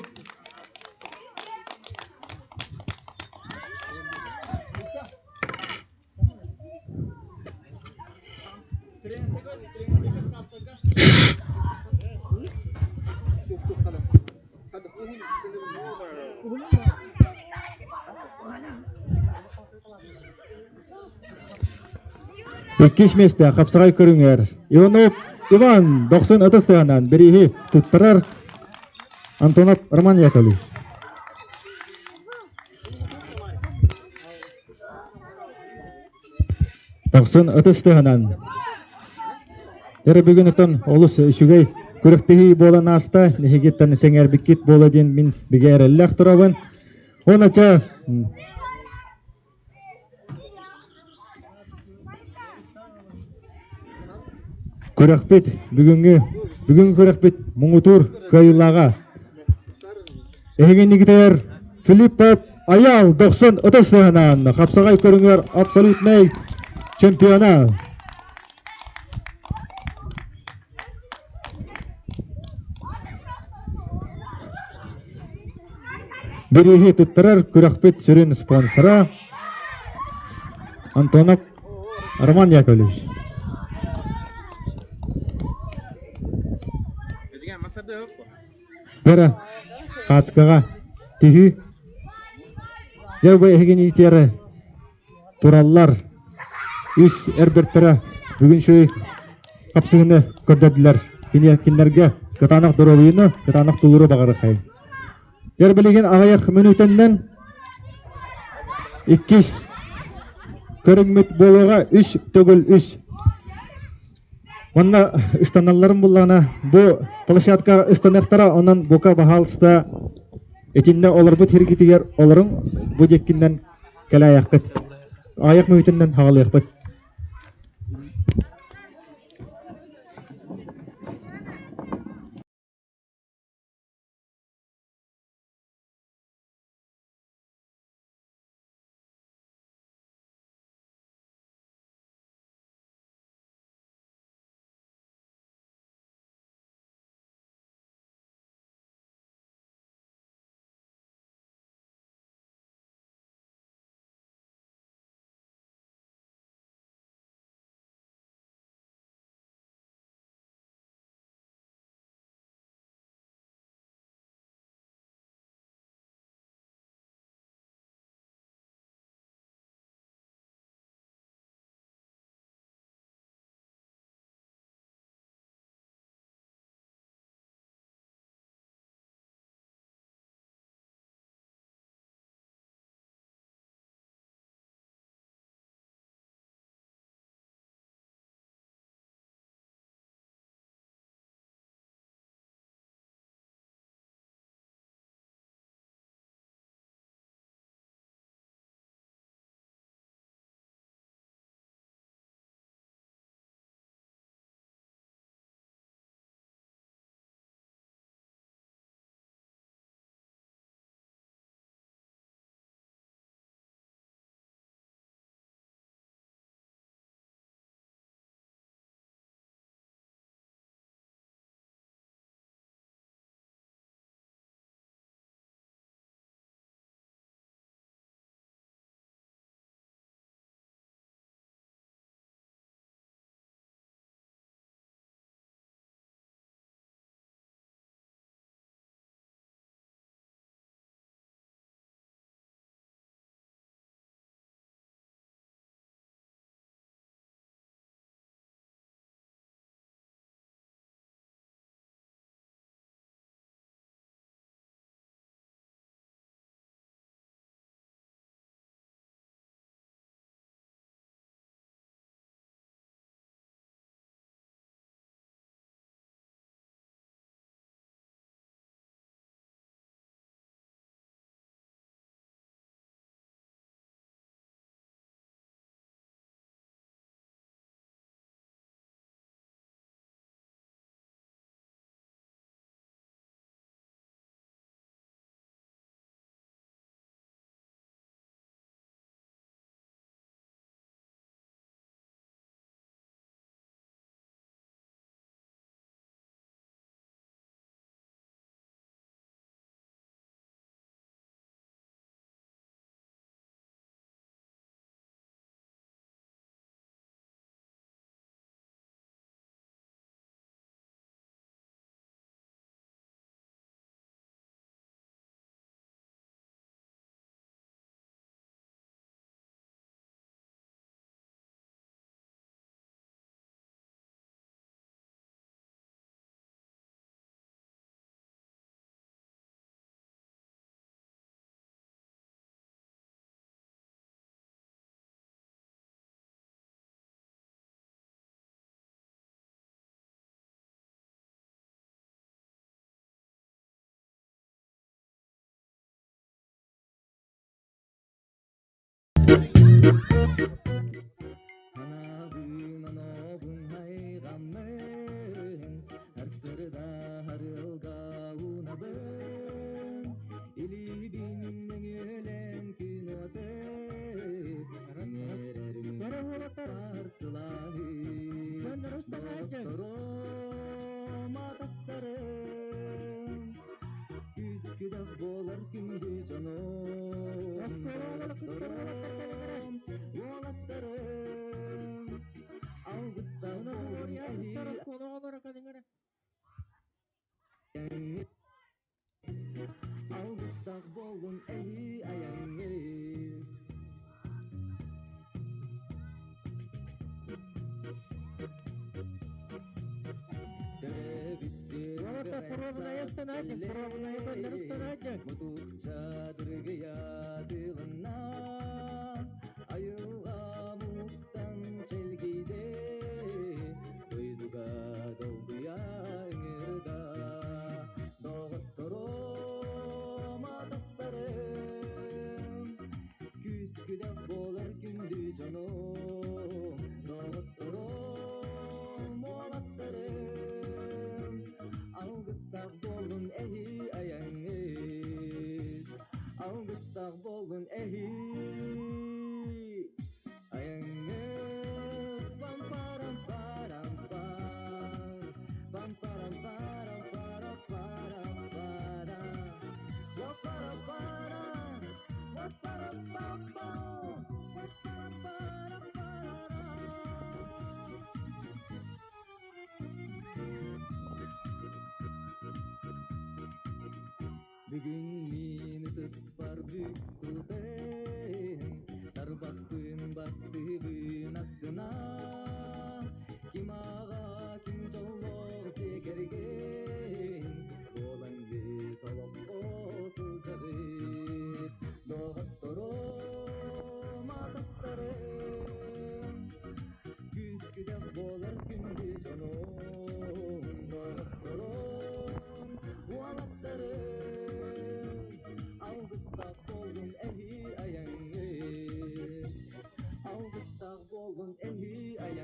Иккис миэстэ хапсаҕай көрүҥэр Иванов Иван дохсун ытыс тыаһынан бирииһи туттарар Антонов Роман Яковлевич. Дохсун ытыс тыаһынан Эрэ бүгүн отон олус үчүгэй күрэхтэһии буолан ааста. Эһигиттэн сэҥээрбиккит буола диэн мин бигэ эрэллээх турабын. Уонна Күрэхпит бүгүҥҥү бүгүҥҥү күрэхпит муҥутуур кыайыылааҕа. Эһигиннигитигэр Филиппов Айаал дохсун ытыс сыһынаан хапсаҕай көрүҥэр абсолютнай чемпиона. Бирииһи туттарар күрэхпит сүрүн спонсора Антонов Роман Яковлевич. Дара, хаацкаҕа түһүү. Дьэ, бу эһигини иитиэрэ тураллар. Үс эр бэртэрэ бүгүн үчүгэй хапсыһыны көрдөрдүлэр. Кинилэргэ кытаанах доруобуйаны, кытаанах тулууру баҕарыаххайын. Эр билигин аҕыйах мүнүүтэннэн иккис көрүҥмүт буолуоҕа үс төгүл үс. Манна ыстаналларын буллаҕына бу площадка ыстаныахтара, онон бука баһаалыста итиннэ олорбут сиргитигэр олоруҥ, бу диэккиннэн кэлээйэххит. Аҕыйах мүнүүтэннэн хаҕалыахпыт. Доҕотторум, атастарым, күүс-күдэх буолар күндү дьонум. Оскуола кыттар уолаттар кэлиҥ эрэ. Доҕотторум, уолаттарым, алгыстаах Ону буолун Глория кыттар эһи оскуола оҕолоро кэлиҥ эрэ. айаҥҥыт, алгыстаах буолун эһи айаҥҥыт. Уолаттар хоруобунайы ыстанаадьыҥ, хоруобунайы көннөрү ыстанаадьыҥ. Мутукча дыргыйа тылына айылға муктан чэлгийде дойдуга долгуя ыҥырда доҕотторум атастарым күүс-күдэх буолар күндү дьонум доҕотторум уолаттарым алгыстаах буолун эһи айаҥҥыт алгыстаах буолун эһи айаҥҥыт пам парам парам пам пам парам парам пара пара пара ва пара пара ва пара пам пам ва пара пара пара. Бүгүн мин ытыспар бүк тутен, тарбахпын баттыыбын астына. Ким аҕа, ким дьоллоох дьиэ кэргэн, буолаҥҥыт олоххо сылдьаҕыт. Доҕотторум, атастарым, күүс-күдэх буолар күндү дьонум. Доҕотторум, уолаттарым, алгыстаах буолун эһи айаҥҥыт, алгыстаах буолун эһи айаҥҥыт.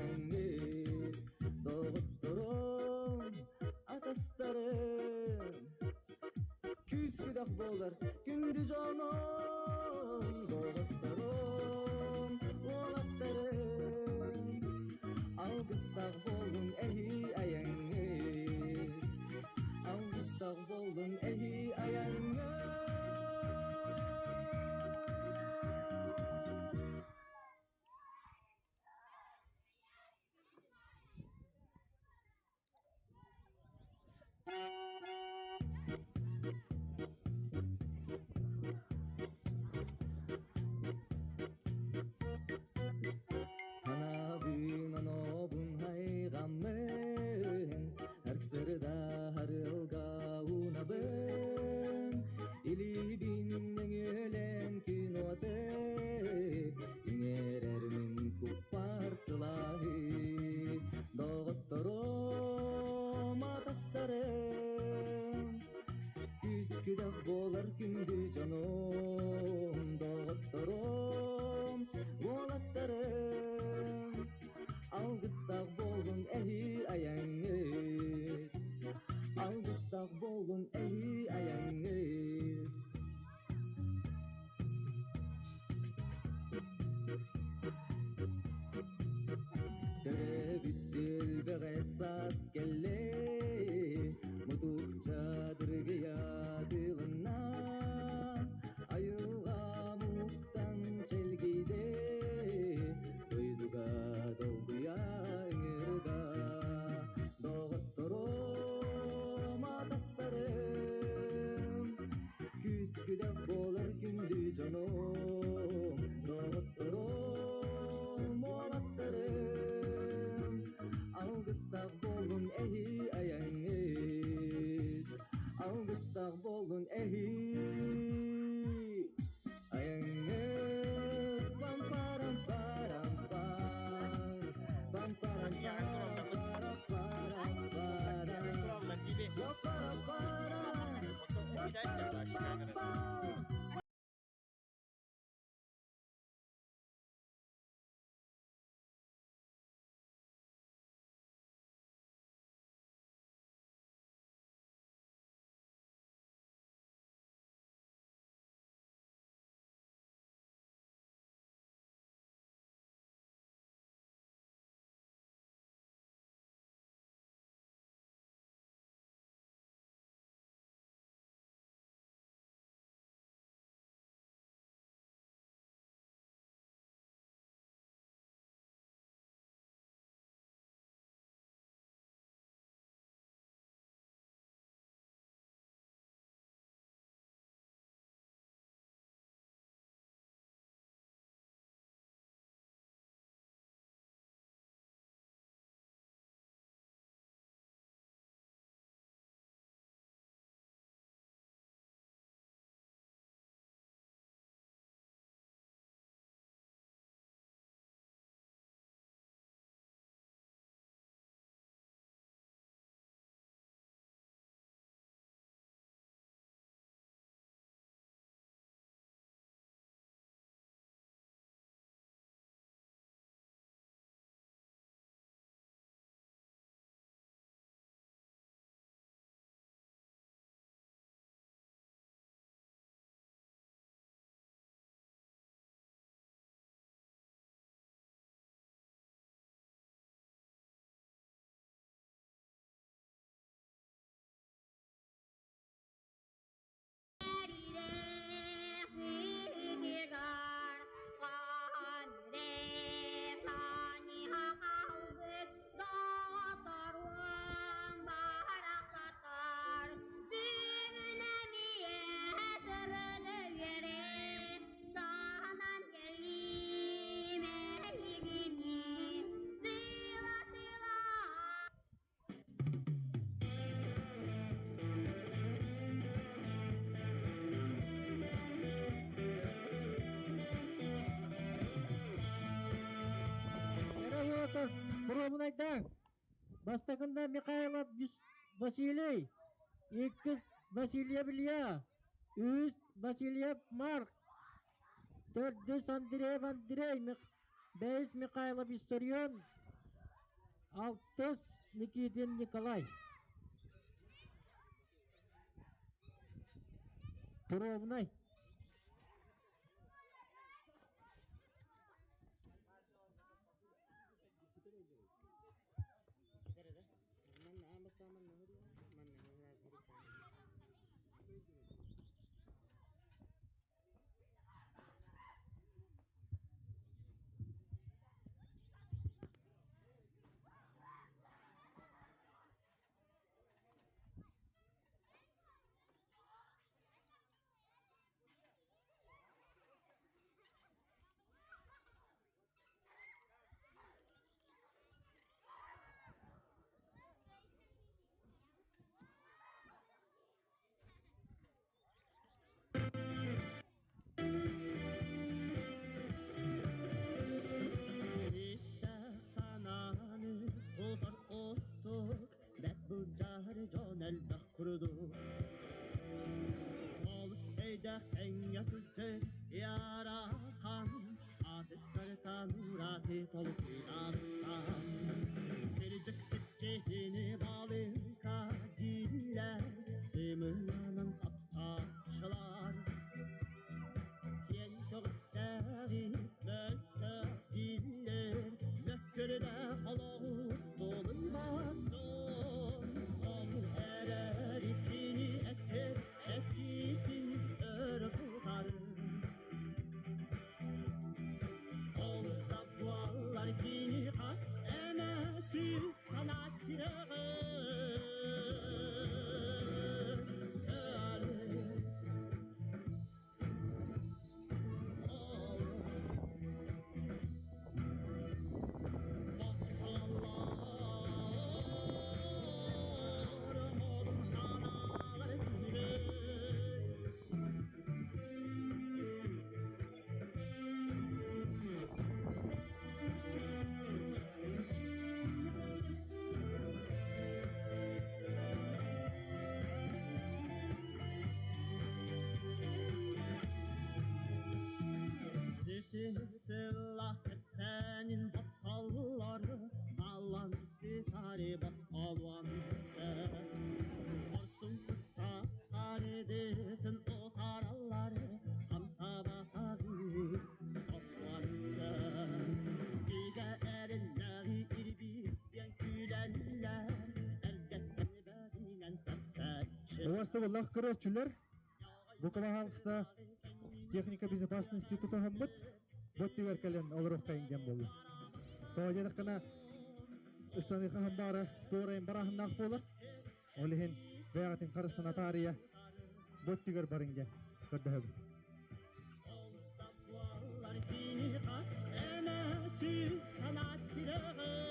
Туруобунайдаах бастакында Михайлов Василий, иккис Васильев Илья, үһүс Васильев Марк, төрдүс Андреев Андрей, бэһис Михайлов Виссарион, алтыс Никитин Николай. Туруобунай. Санааны кутар остук, бэт былдьаһар дьон элбэх курдук. Олус өйдөөх тэҥҥэ сылдьар ыарахан, атыттартан ураты толкуйданыттан. Кырдьык сиккиһини балыка дииллэр, сымыйанан саптааччылар. Киэн көҕүстээҕи мөлтөх дииллэр, мөккүрдээх олоҕу тулуйбат дьон. Ол эрээри кини этэр этиитин өрө тутар. Ол да буоллар кини хас эмэ сүүс санаа тирэҕин Кэпсээнин бопсаллар, балан ситари басқалуансы. Орсун куттаттар отараллар, хамсабатаҕы соппуансы. Бигэ эриллэри ирбиттен күлэллэр, эрдэттэн бэринэн тэпсэччи. Убастыбыллах көрөөччүлэр, бу пожалуйста, техника безопасности тутуһаммыт, бот тигэр кэлэн олоруохтайын диэн буолла. Тоҕо диэтэххинэ, ыстаныыха хамбаара туорайын барааһыннаах буолар. Ол иһин бэйэҕитин харыстана таарыйа бот тигэр барыҥ диэн көрдөһөбүн. Хас эмэ сүүс санаат тирэҕин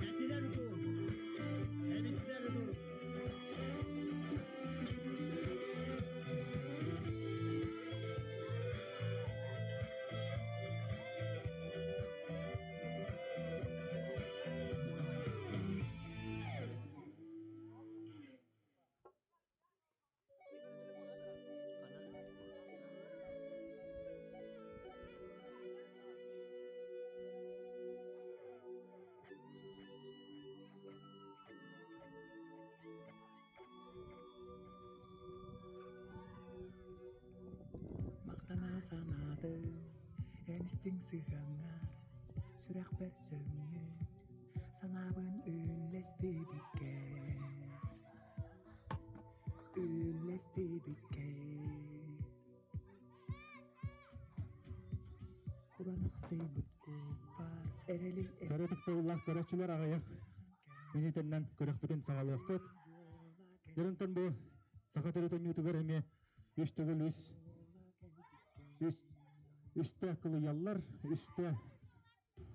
Этилэр дуу, эбиттэр дуу. Махтана санаатым, эн истиҥ сыһыаҥҥар, сүрэхпэр сөҥмүт, санаабын үллэстибиккэр, үллэстибиккэр. Кураанахсыйбыт кууппар эрэли Көрөтүк тыллаах көрөөччүлэр аҕыйах мүнүүтэннэн күрэхпитин саҕалыахпыт. Дьонтон бу саха төрүт оонньуутугар эмиэ үс төгүл үс Үстэ кылыйаллар, үстэ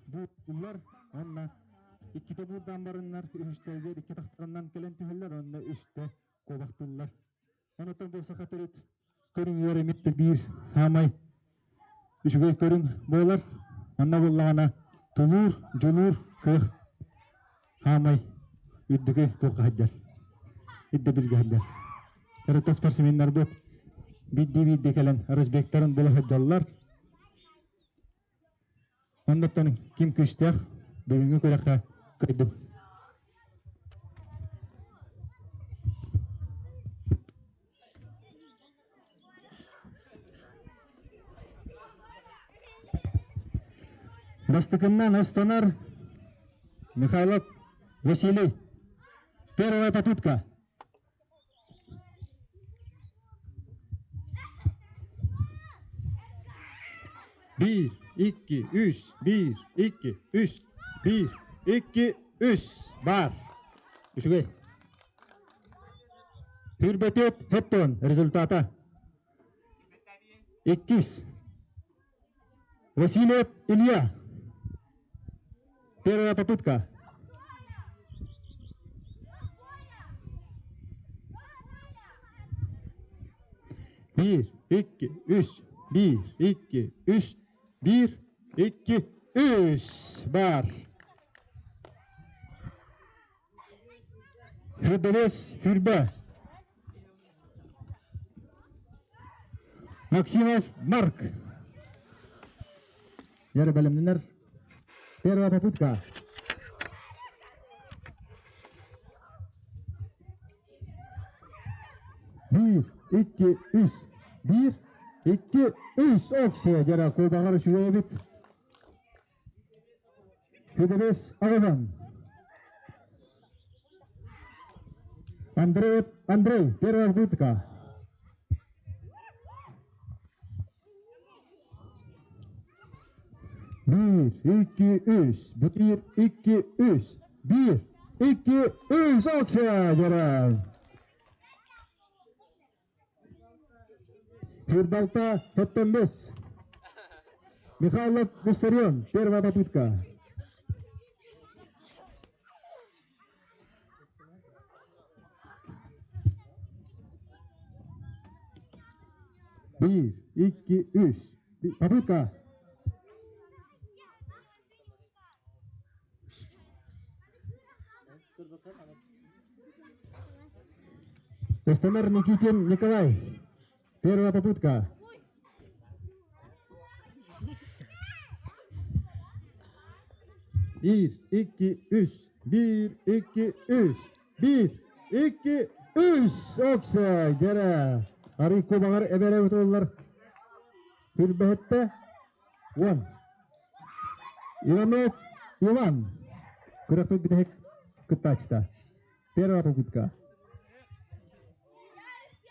буурдуллар уонна иккитэ буурдаан бараннар үһүстэригэр икки тахтарынан кэлэн түһэллэр уонна үстэ куобахтыыллар. Онтон бу саха төрүт көрүҥүгэр эмит биир саамай үчүгэй көрүҥ буолар. Онно буоллаҕына тулуур, дьулуур, кыах саамай үрдүкү туохха сылдьар, ирдэбилгэ сылдьар. Төрүт спортсменнарбыт биирдии-биирдии кэлэн разбегтарын була сылдьаллар. Оннуттан ким күүстээх бүгүҥҥү күрэххэ кыайдым. Бастакыннан астанар Михайлов Василий. Первая попытка. Биир, икки, үс, биир, икки, үс, биир, икки, үс. Бар. Үчүгэй. Хүрбэтиэт Хеттон результата. Иккис. Васильев Илья. Первая попытка. Биир, икки, үс, биир, икки, үс, биир, икки, үс. Бар. Хүрбэлэс, хүрбэ. Максимов Марк. Яра бэлэмнэнэр. Первая попытка. Биир, икки, үс. Биир, икки, үс. Оксия дьара кубаҕар үчүгэй эбит. Федорес Аҕынан. Андрей, Андрей, первая попытка. Биир, икки, үс. Биир, икки, үс. Биир, икки, үс. Оксия, дьара. Фирдалта Хеттембес. Михайлов Виссарион. Первая попытка. Биир, икки, үс. Попытка. Костомар Никитин Николай. Первая попытка. Биир, икки, үс. Биир, икки, үс. Биир, икки, үс. Окса, дьэрэ. Арый кубаҕар эбэрэ бутуллар. Хүрбэһиттэ. Уон. Иванов Иван. Күрэхпит бүтэһик кыттааччыта. Первая попытка.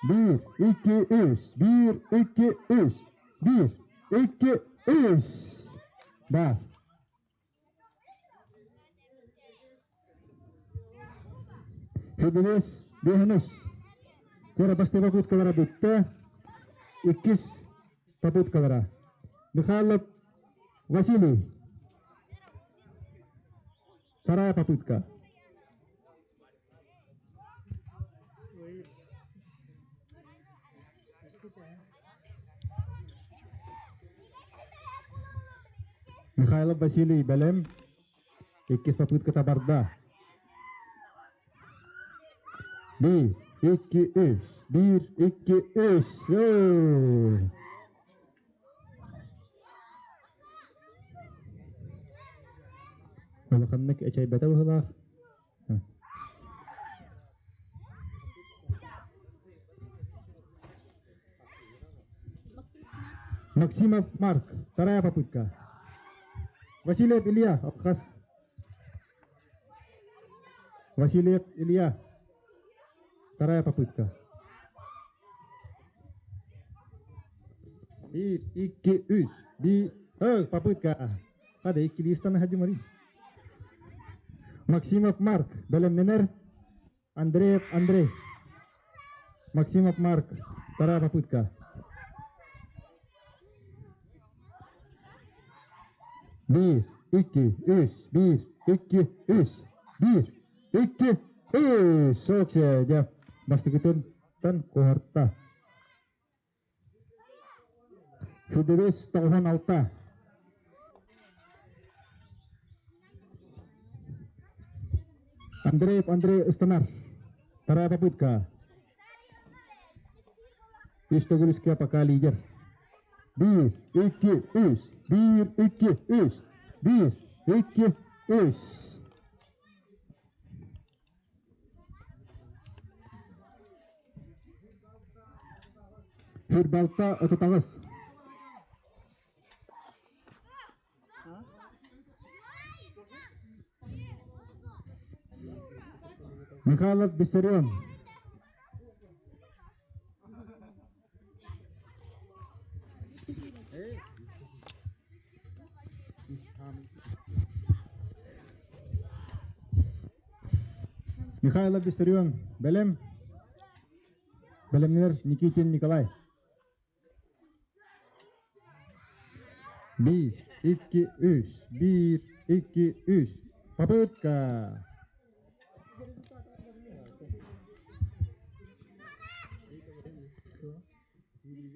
Биир, икки, үс. Биир, икки, үс. Биир, икки, үс. Да. Хибилес биэһинус. Кера бастакы попыткалара бүттэ. Иккис попыткалара. Михайлов Василий. Вторая попытка. Михайлов Василий бэлэм. Иккис попытката барда. Биир, икки, үс. Биир, икки, үс. Улаханнык эчэйбэтэ быһыылаах. Максимов Марк, вторая попытка. Васильев Илья, отказ. Васильев Илья, вторая попытка. Биир, икки, үс. Би, ой, попытка. Хада икки листаны хадимари. Максимов Марк, бэлэмнэнэр. Андреев Андрей. Максимов Марк, вторая попытка. Биир, икки, үс, биир, икки, үс, биир, икки, үс. Соксе, дьэ, бастакытын куоһарта. Федерис 96. Андреев Андрей ыстанар. Вторая попытка. Үс төгүрүскэ пока лидер. Биир, икки, үс. Биир, икки, үс. Биир, икки, үс. Фирбалта 38. Михайлов Виссарион. Михайлов Виссарион, бэлэм. Бэлэмнэр Никитин Николай. Биир, икки, үс. Биир, икки, үс. Попытка.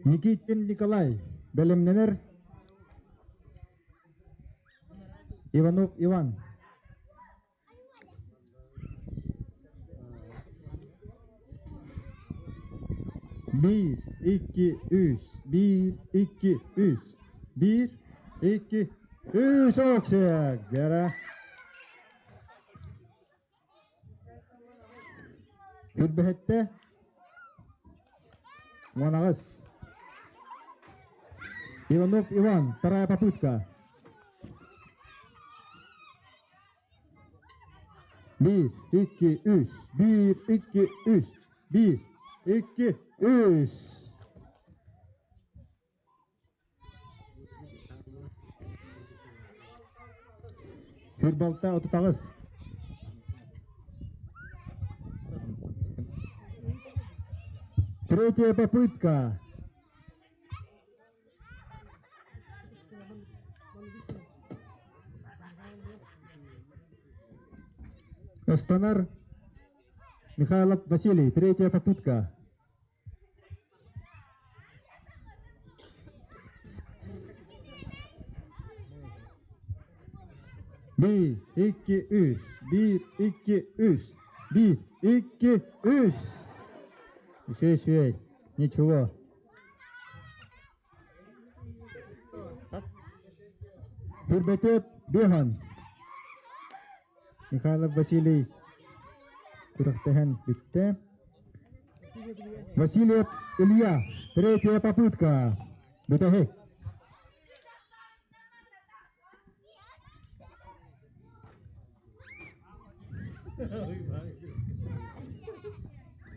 Никитин Николай бэлэмнэнэр. Иванов Иван. Биир, икки, үс. Биир, икки, үс. Биир, икки, үс. Оксия, Гера. Үрбэһэттэ 18. Иванов Иван, вторая попытка. Биир, икки, үс. Биир, икки, үс. Биир, икки, үс. Фирбалта 38. Третья попытка. Ыстанар Михайлов Василий, третья попытка. Биир, икки, үс. Биир, икки, үс. Биир, икки, үс. Үчүгэй, үчүгэй. Ничего. Хүрбэтиэт Бихан. Михайлов Василий күрэхтэһэн бүттэ. Васильев Илья, третья попытка. Бүтэһик.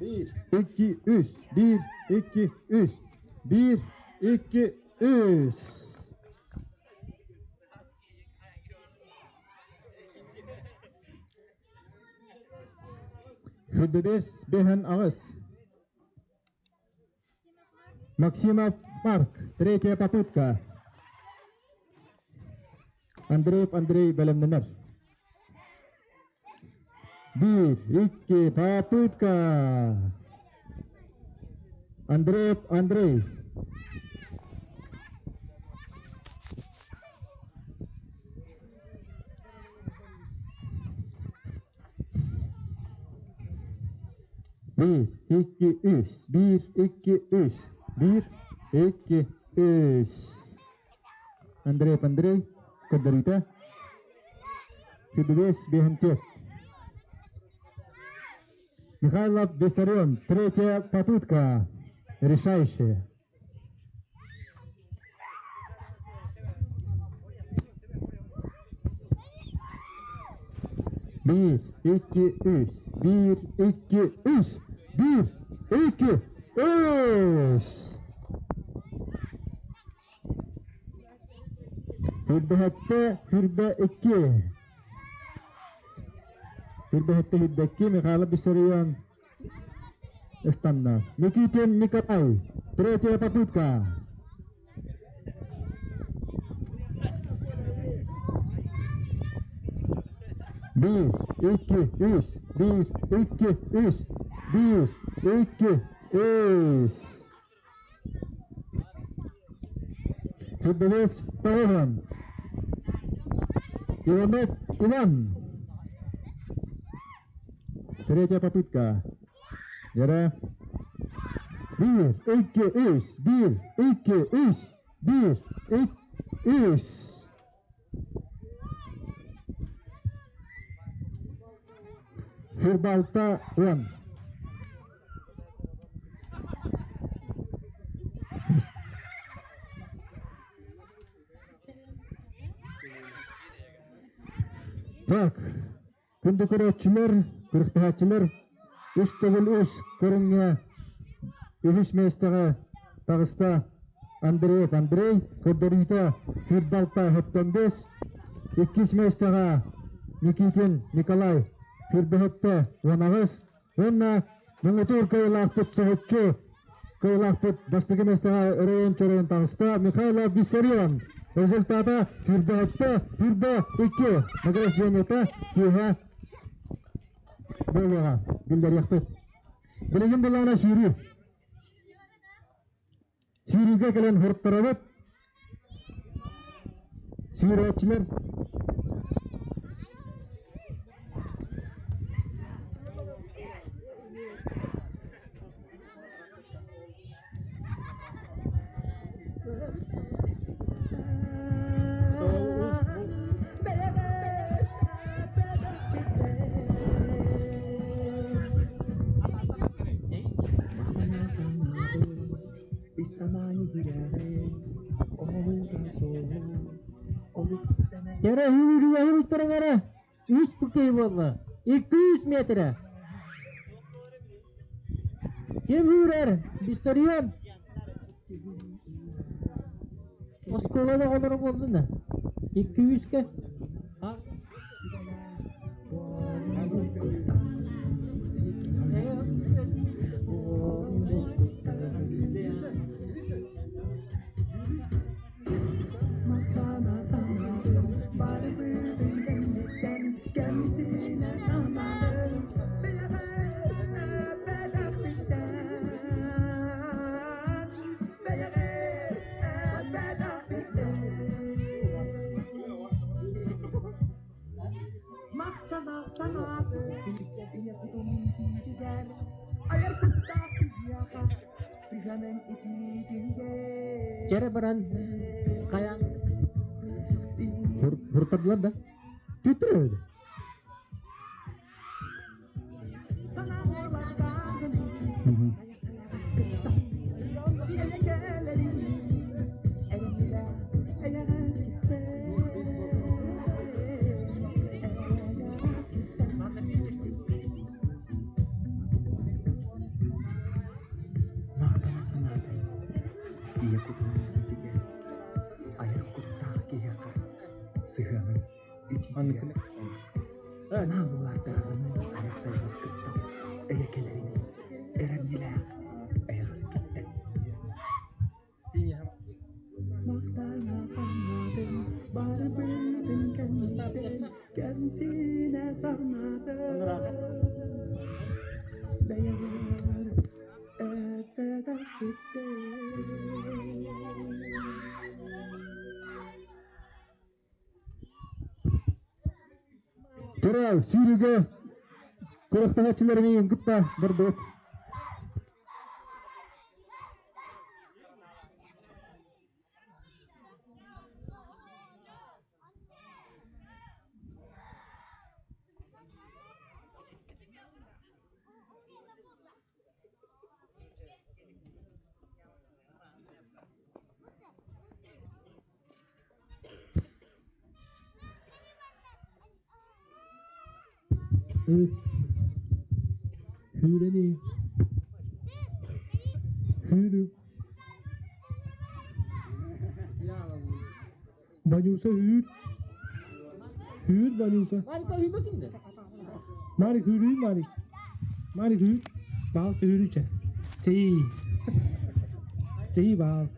Биир, икки, үс. Биир, икки, үс. Биир, икки, үс. Сүүрбэбиэс бэһэн аҕыс. Максимов Марк, третья попытка. Андреев Андрей бэлэмнэнэр. Биир, икки, попытка. Андреев Андрей. Биир, икки, үс. Биир, икки, үс. Биир, икки, үс. Андреев Андрей көрдөрүүтэ. Күбүлүөс биэһинти. Михайлов Виссарион, третья попытка, решающая. Биир, икки, үс. Биир, икки, үс. Биир, икки, үс. Хүрбэһэттэ, хүрбэ икки. Хүрбэһэттэ, хүрбэ икки. Михайлов Виссарион ыстанна. Никитин Николай. Третья попытка. Bir, iki, үс. Bir, iki, үс. Bir, iki, үс. Футболист Тарыһын. Иванов Иван. Третья попытка. Yere. Bir, iki, üç. Bir, iki, üç. Bir, iki, үс. Фирбалта он. Так, күндү көрөөччүлэр, күрэхтэһээччилэр үс төгүл үс көрүҥҥэ үһүс миэстэҕэ таҕыста Андреев Андрей, көрдөрүүтэ Фирбалта Хөттөнбес, иккис миэстэҕэ Никитин Николай Фирбэһэттэ уон аҕыс уонна муҥутуур кыайыылаахпыт соһуччу кыайыылаахпыт бастакы миэстэҕэ өрөйөн-чөрөйөн таҕыста Михайлов Виссарион. Результата Фирбэһэттэ Фирбэ 2 награждениета киэһэ буолуоҕа биллэриэхпит. Билигин былаана сүүрүү. Сүүрүүгэ кэлэн хуруттарабыт. Сүүрээччилэр Кэрэ үүрүөһү үс тукей буолла. 200 метрэ. Ким үүрэр? Виссарион. Оскуоланы оҕолоро буоллун да. 200-ке. Кэрэ баран хайаан Hurtadылар да. Түттүр Махтана санаатым, ийэ кутун иитигэр, айар куттаах киһиэхэ сыһыаныҥ итиитигэр, санаа буолаардааҕыны айах сайаҕас кытта эйэкэлэрин эрэмньилээх эйэҕэс киттэн. Махтана санаатым, барыбытын кэнниттэн кэмсинэ санаатым. Бэйэҕэр Тура сүүрүүгэ күрэхтэһээччилэрин кытта бардыбыт. Hűreni. Hűrű. Banyusa hűr. Hűr Banyusa. Marik hűrű Marik. Marik hűr. Баалта hűrүүчэ. Тий. Тий баал.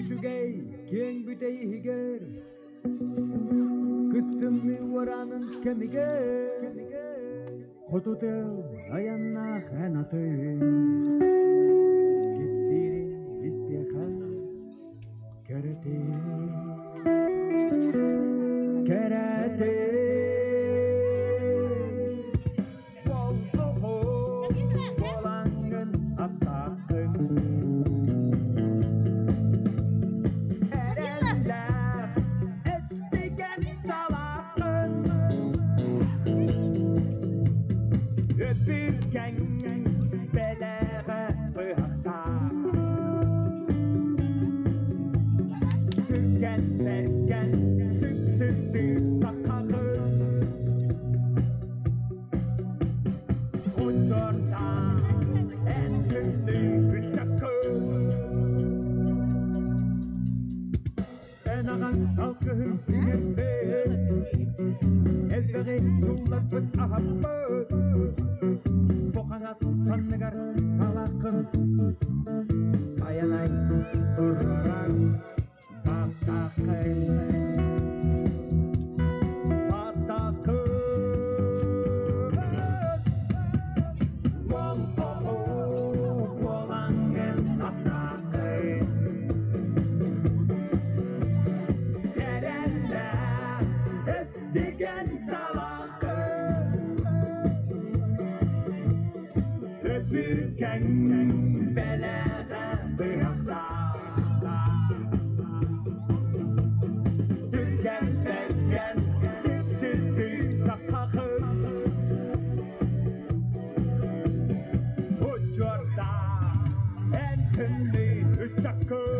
Үчүгэй киэҥ бүтэй иһигэр Кыстынныы уораанын кэмигэр Хоту тыал айаннаах эн атын Кистиирин истиэхэ кэрэтин Кэрэтин Буолаҥҥын аттааххын Эрэллээх эстигэн салааххын Өпүркэҥ бэлэҕэ быһахтаах Түргэн бэргэн сүпсүктүү сахаҕын Учуордаах эн күндү Эн аҕаҥ алгыһын иҥэрбит, элбэҕи суулларбыт аһаппыт. Бу хаҥас санныгар салаххын Байанай туруоран баттаххын. Баттаххын. Уол оҕо буолаҥҥын аттааххын. Эрэллээх эстигэн салаххын. Өпүркэҥ бэлэҕэ быһахтаах. Түргэн бэргэн сип-сиптүү сахахын. Учуордаах эн күндү ыччаккын.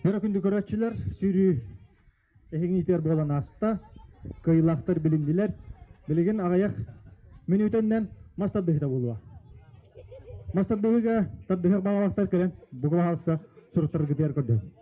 Өрө күндү көрөөччүлэр, сүүрүү эһиҥиитигэр буолан ааста. Кыайыылаахтар билиннилэр. Билигин аҕыйах мүнүүтэннэн мас тардыһыыта буолуо. Мас тардыһыыга тардыһыах баҕалаахтар кэлэн бука баһаалыста суруттаргытыгар көрдөһүҥ.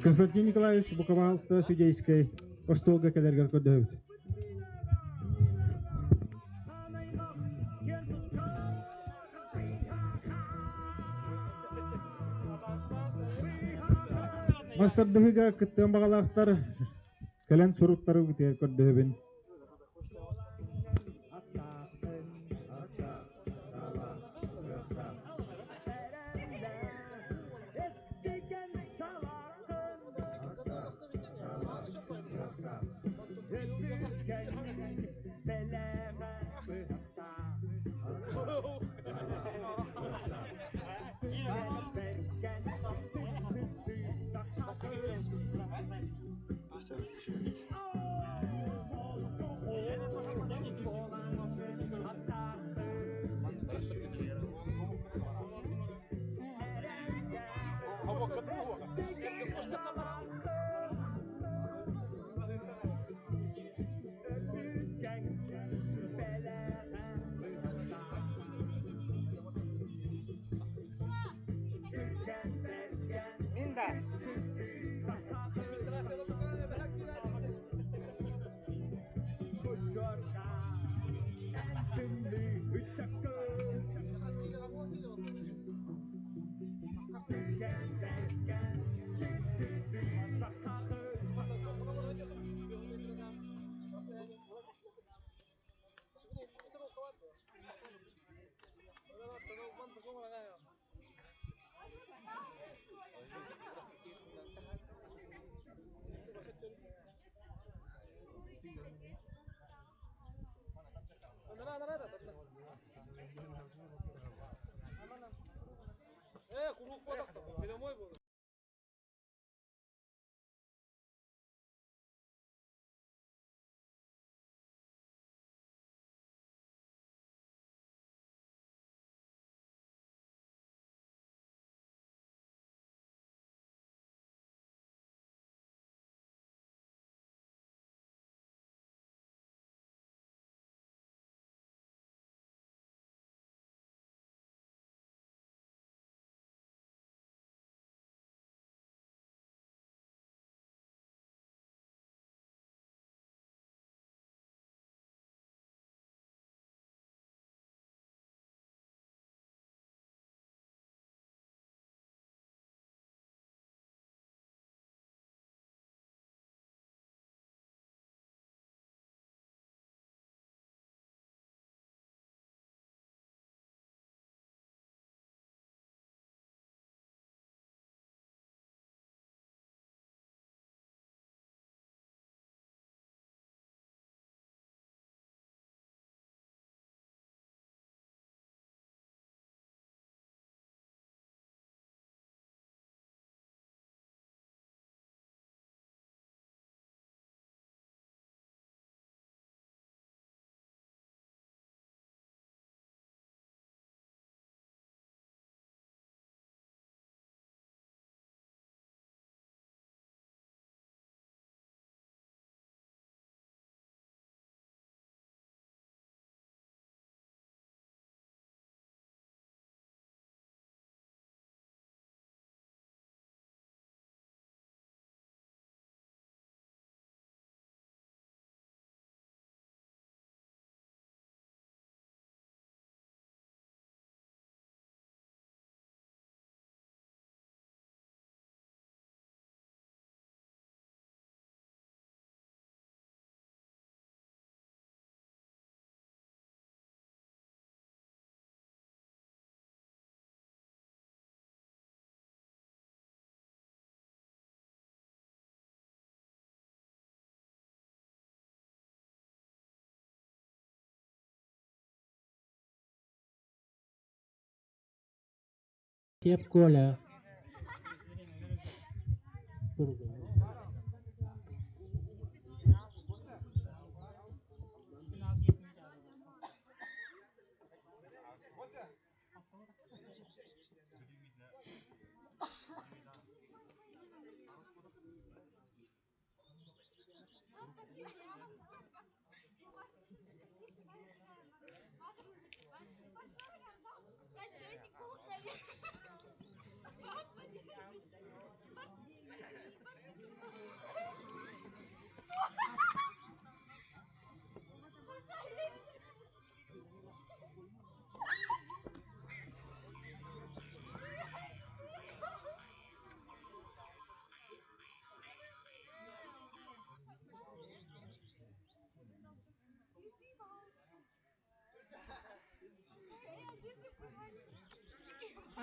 Константин Николаевич Буковалство судейскай остуолга кэлэргэр көрдөһөбүт. Мас тардыһыыга кыттыан баҕалаахтар кэлэн суруктары бутуйар көрдөһөбүн. Афанасьев Коля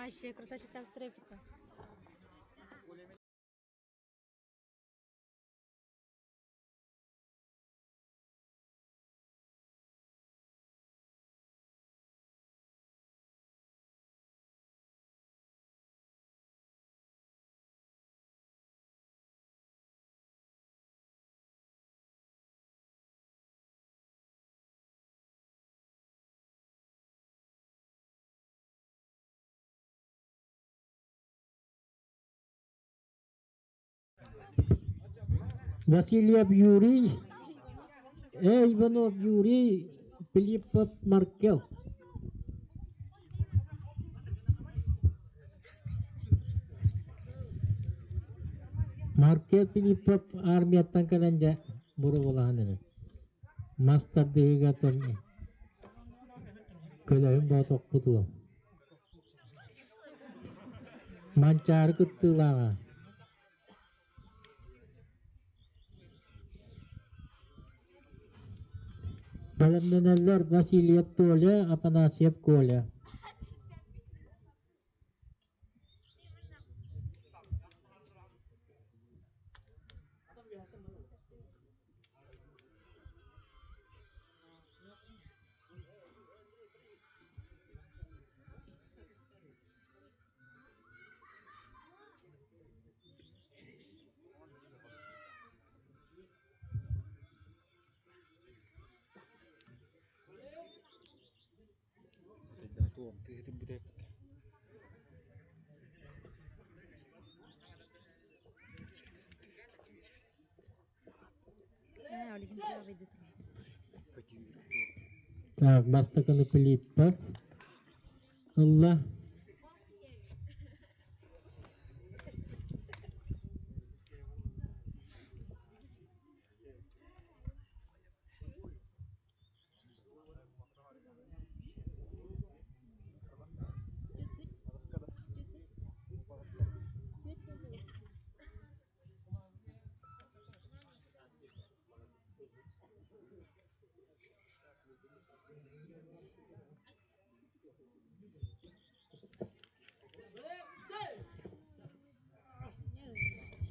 Вообще, красавчик там стрепета. Васильев Юрий, Иванов Юрий, Филиппов Маркел. Маркел Филиппов армияттан кэлэн дьэ буруолаһан эрэр. Мас тардыһыыга көлөһүн боотохпут уол. Манчаары кыттыылааҕа. Бэлэмнэнэллэр Васильев Толя, Афанасьев Коля. Так, бастакыны Филиппов ылла.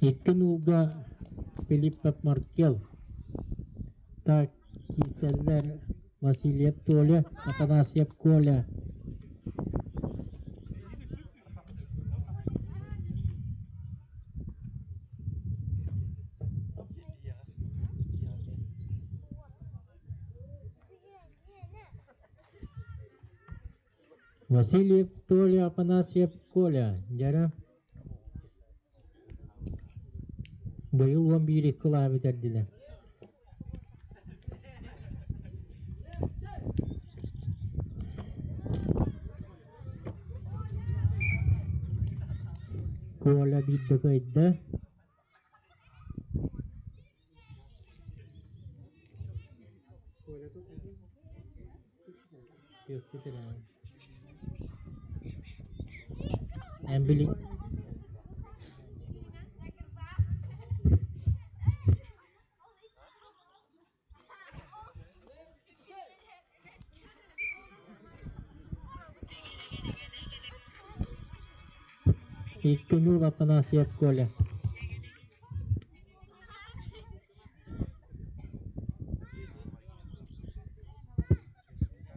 Икки нуулга Филиппов Маркел, так киирсэллэр Васильев Толя, Афанасьев Коля. Васильев Толя, Афанасьев Коля, дьара быйыл уон биир икки бүтэрдилэр. Коля биирдэ кыайда. Эн били Икки Афанасьев Коля.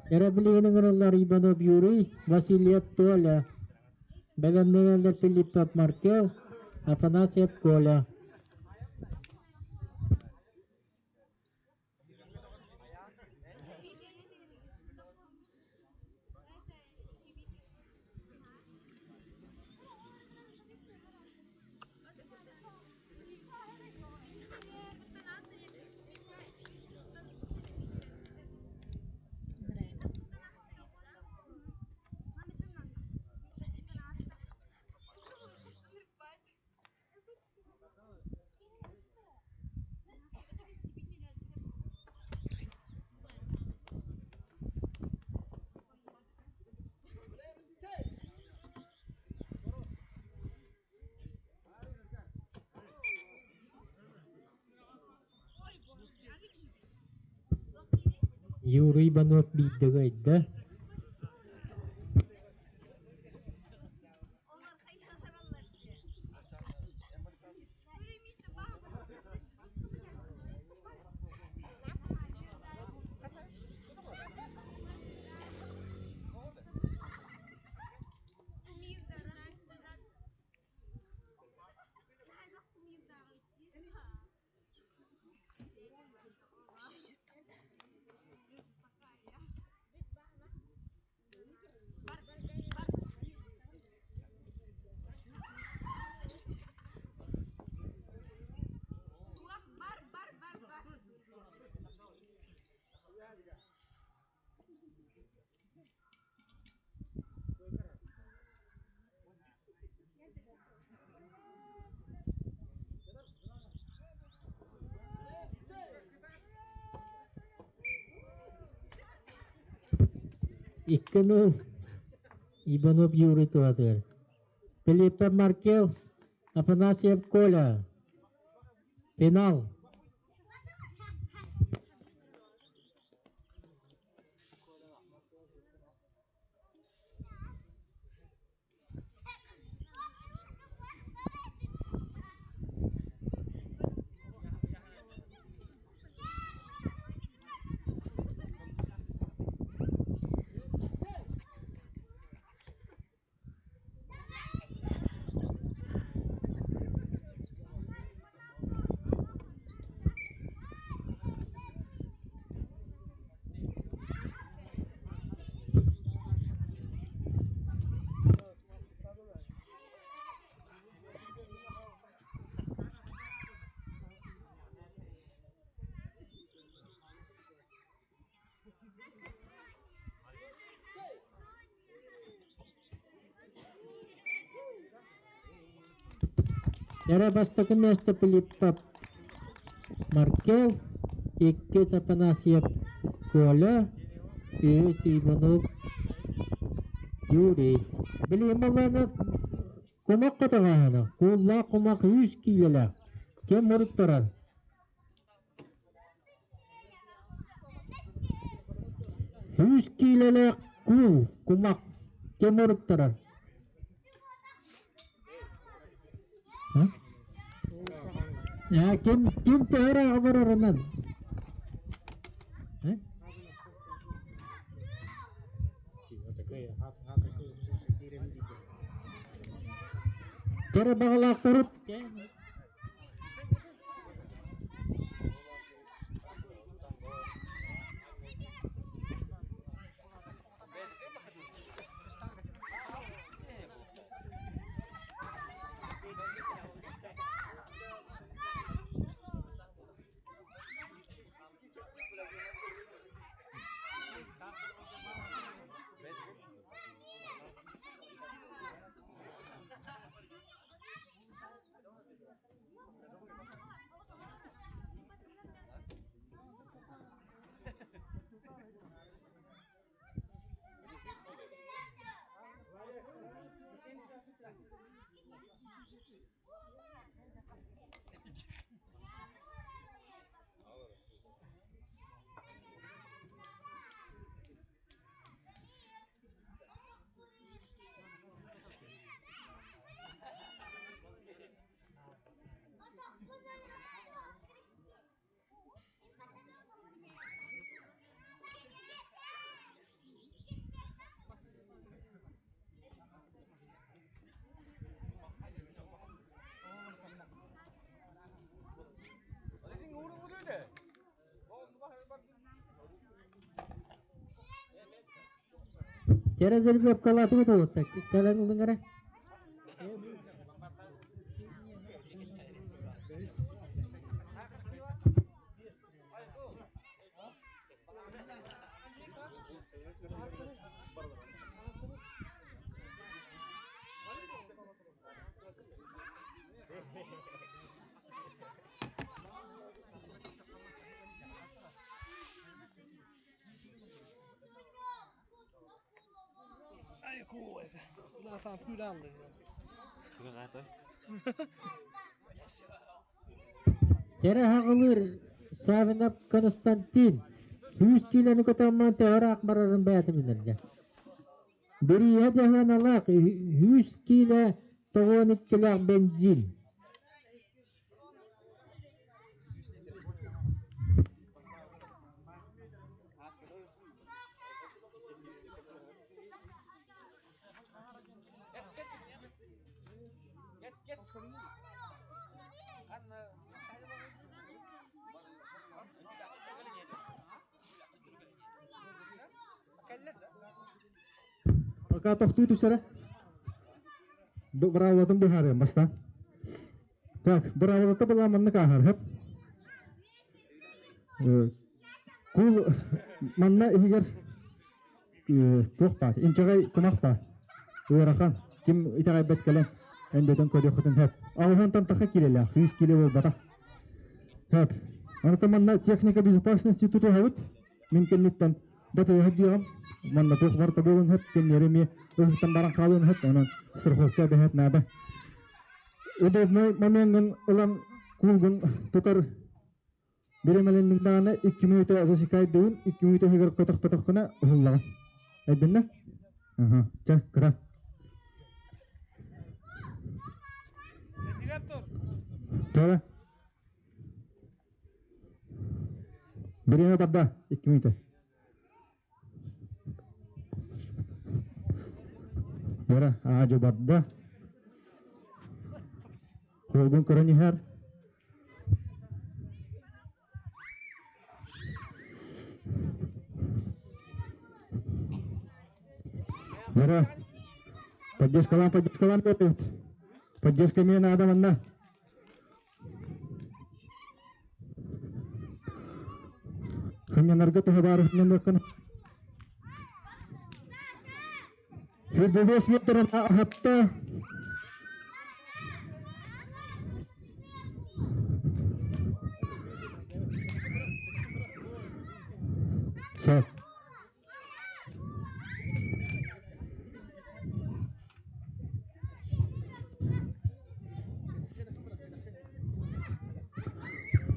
Эрэ билигин ыҥырыллар Иванов Юрий, Васильев Толя. Бэлэмнэнэллэр Филиппов Маркел, Афанасьев Коля. Юрий Иванов биирдэ кыайда. Икки нул Иванов Юрий туһатыгар. Филиппов Маркел, Афанасьев Коля. Финал. Эрэ бастакы миэстэ Филиппов Маркел, иккис Афанасьев Коля, үһүс Иванов Юрий. Билигин баллаана кумах хотоҕааһына, кууллаах кумах үс киилэлээх. Ким уруттарар? Үс киилэлээх куул кумах ким уруттарар? Ким ким төһө ырааҕы барарынан? Кэрэ баҕалаахтарыт Чэрэ жеребьевкалаатыбыт уолаттар, кэлэн ылыҥ эрэ. Кэрэ хаҕылыыр Савинов Константин сүүс киилэни көтөҕөммүн төһө ыраах барарын бэйэтин билэргэ. Бирииһэ дьаһыаналаах үс киилэ тоҕуон иккилээх бензин. Пока тохтуу түсэрэ. Быраабылатын быһаарыам бастаан. Так, быраабылата была маннык ааһар, хөп. Кул манна иһигэр туох баар, инчэҕэй кумах баар. Ыарахан, ким итэҕэйбэт кэлэн эндэтэн көрүөххүтүн сөп. Алыһантан таха киилэлээх, 100 кило буолбатах. Так, аны манна техника безопасности тутуһабыт. Мин кэнниттэн батыһа диэҕим. Манна туох барыта буолуон сөп, кэнниэри эмиэ ыһыктан баран хаалыан сөп, онон страховка эбэһээт наада. Удобный момеҥҥын ылан куулгун тутар бириэмэлэнниҥ даҕаны 2 мүнүүтэ засекайдыыбын, 2 мүнүүтэ иһигэр көтөхпөтөххүнэ уһуллаҕын. Өйдөннө? Аха, чэ, кыра. Тура. Бириэмэ барда, 2 мүнүүтэ. Бара, аадьы барда. Холгун көрөн иһэр. Бара, поддержкалаан, поддержкалаан берет. Поддержка мне надо манна. Хынньанарга төһө баар хынньаныаххын Үрдүгүс метрын аһатта. Сөп.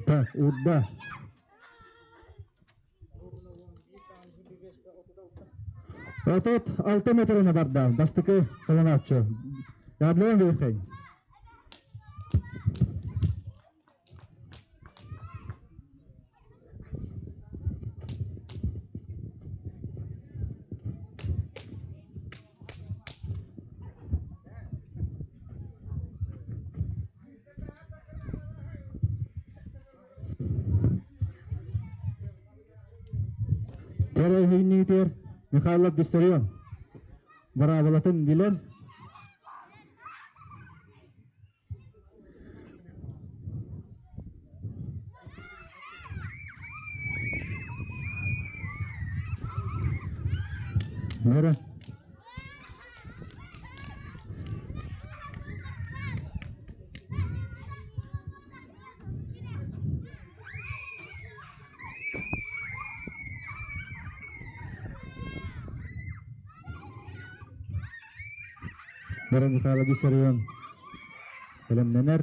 Так, урда. 36 метріне барда. Бастакы саланааччы. Яблон Вейхей. Тэрээһиҥҥитигэр Михайлов Виссарион быраабылатын билэр. Нөрө. Нөрө Михайлович Виссарион бэлэмнэнэр.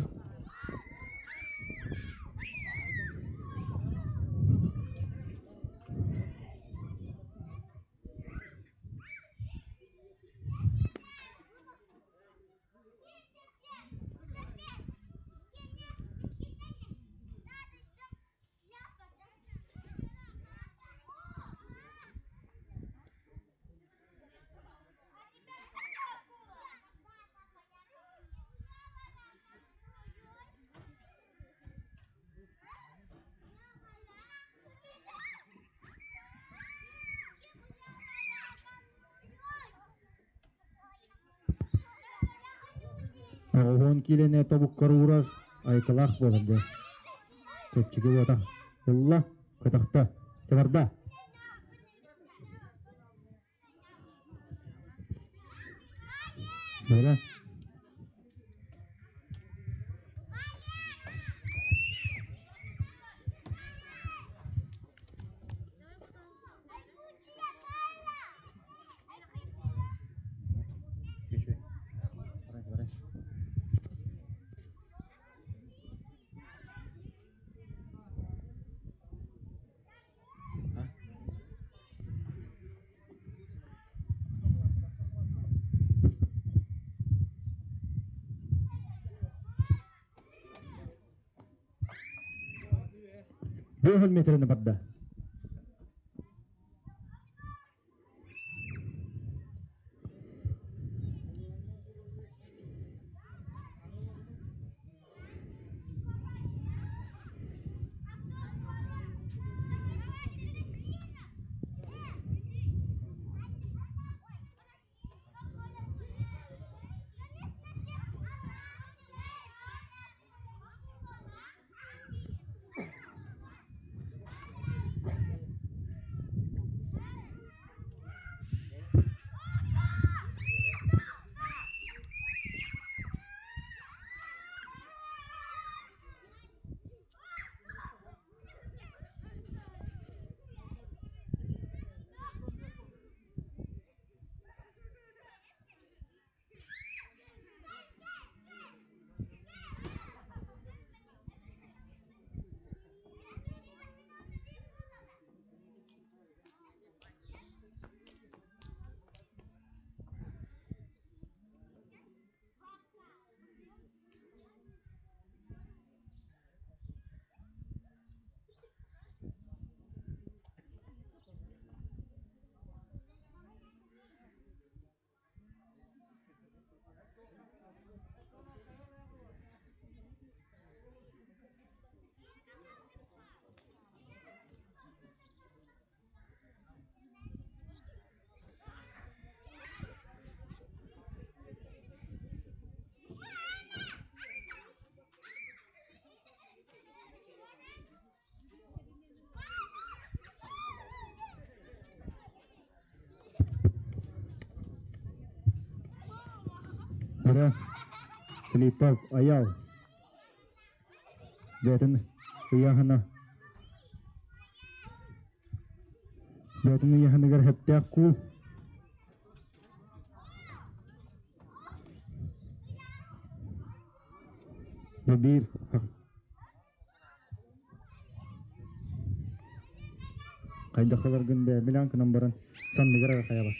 Оҕуһун киилэни тобуккар уурар айыкалаах буолар дьэ. Чэпчэки буотах. Ылла, көтөхтө, чабарда. Бэра. Бөһөл метрini барда. Ара Филиппов Аял бэйэтин ыйааһына бэйэтин ыйааһыныгар сөптөөх куул биир Хайдах ыларгын бэйэбилээн гынан баран санныгар эрэ хайабат.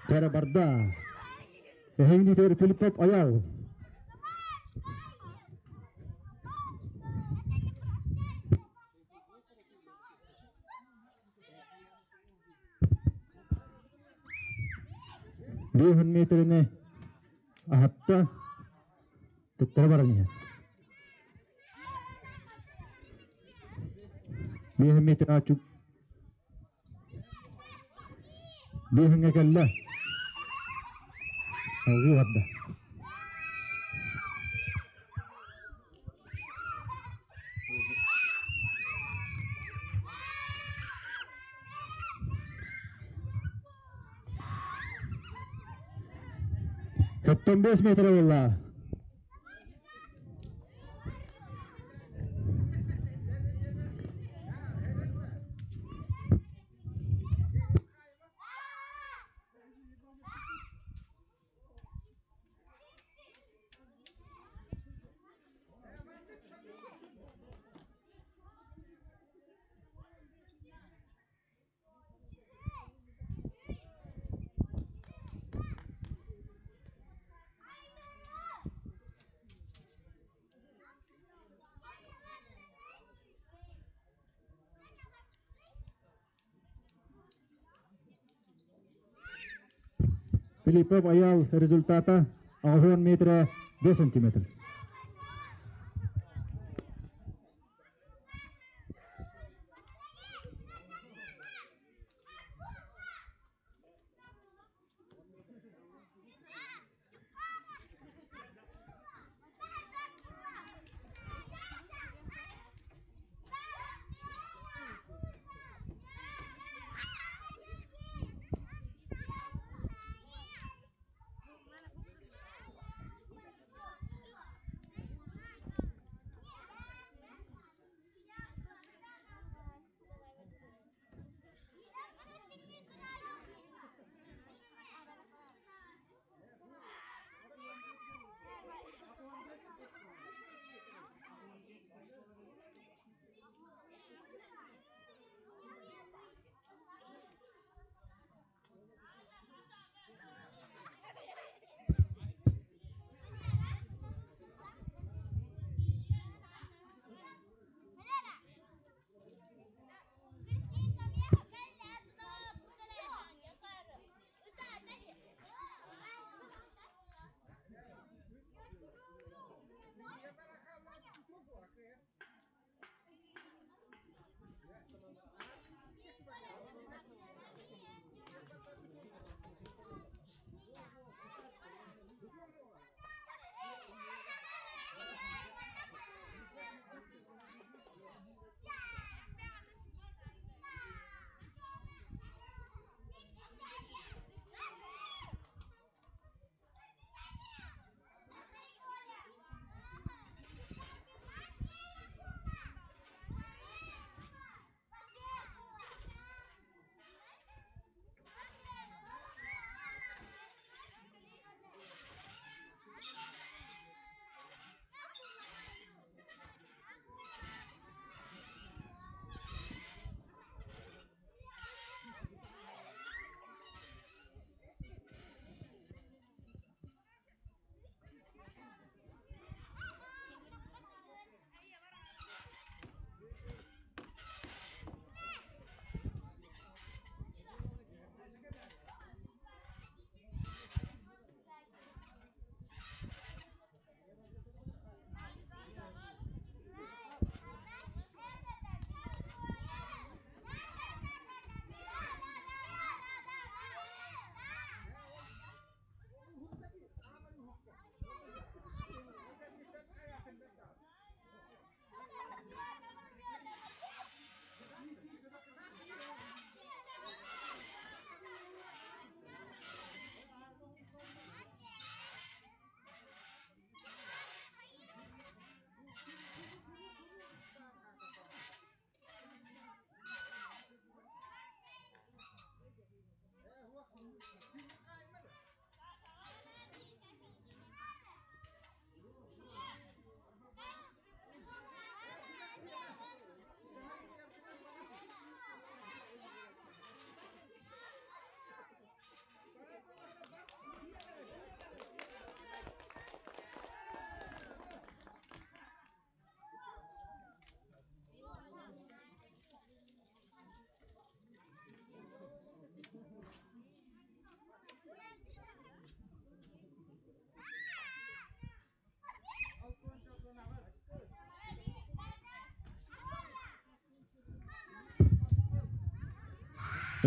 Кэрэ барда. Эһигини Филиппов Аял. Биэһин миэтэрини аһатта, туттара баран иһэр. Биэһин миэтэрэ ачук Биэһиҥҥэ кэллэ. Салгыы барда. Тоттон 5 метр буолла. Филиппов Аял результата 80 метра 5 сантиметр.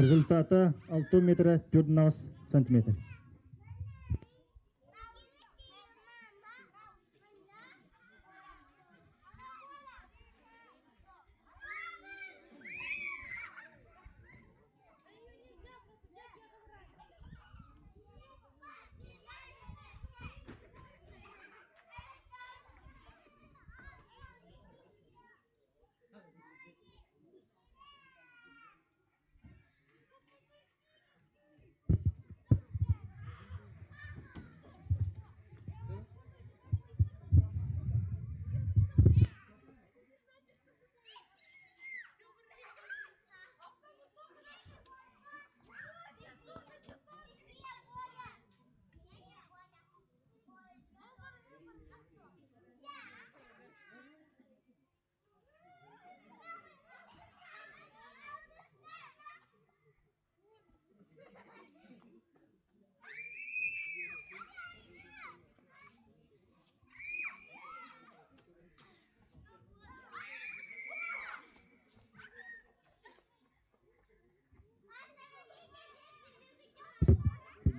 Результата 6 метра 4 сантиметр.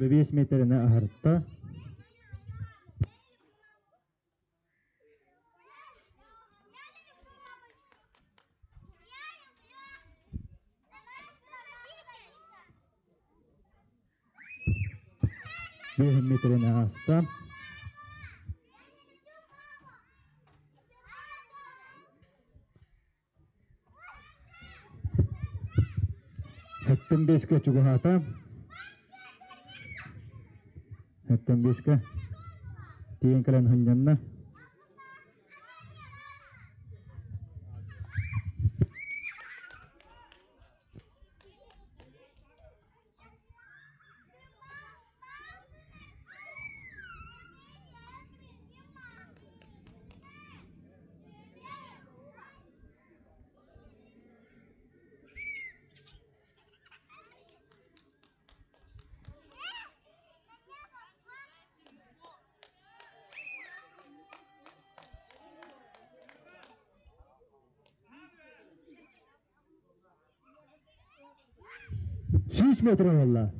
5 метрine аһарта. 5 метрine ааста. Хэттэн бэскэ чугаһаата. Хэттэн бэскэ тиийэн кэлэн ханньанна. 100 метр буолла.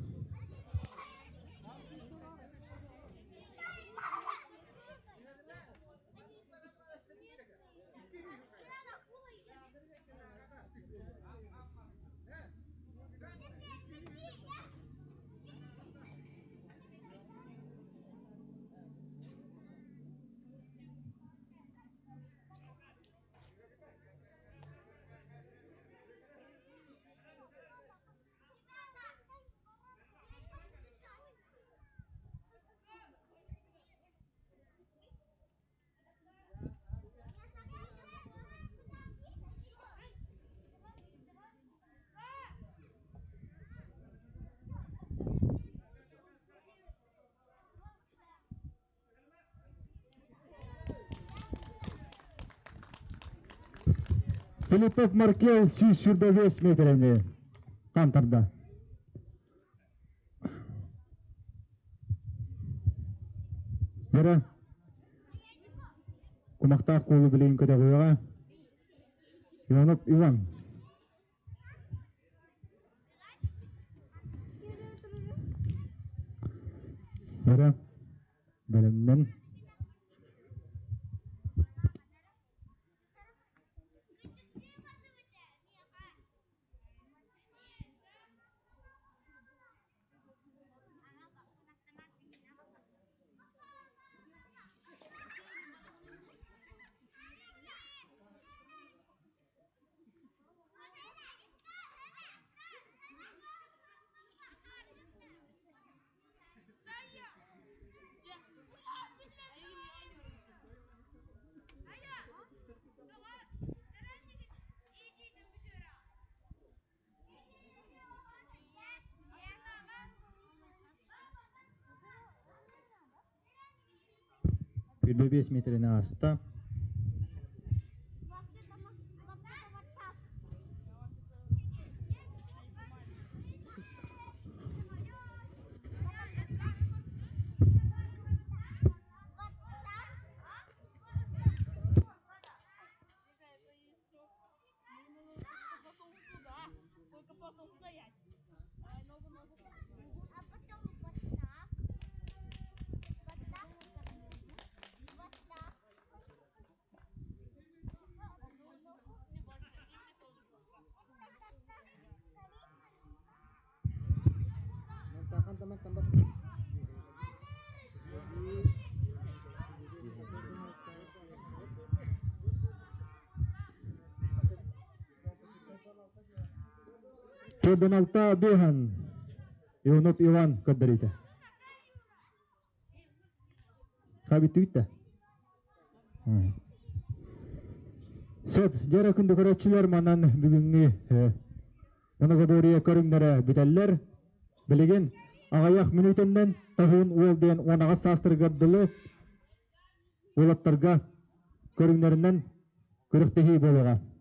Филиппов Маркел 125 метрени хантарда. Бара кумахтаах куулу билигин көтөҕүөҕэ. Иванов Иван. Бара бэлэмнэн. 5 метрine ааста. Төрдөн биэһэн Иванов Иван көрдөрүүтэ. Хабиттүгүт да? Сөп, дьэрэ күндү көрөөччүлэр манан бүгүҥҥү Многоборье көрүҥнэрэ бүтэллэр. Билигин аҕыйах мүнүүтэннэн Таһуун уол диэн 18 саастарыгар дылы уолаттарга көрүҥнэринэн күрэхтэһии буолуоҕа.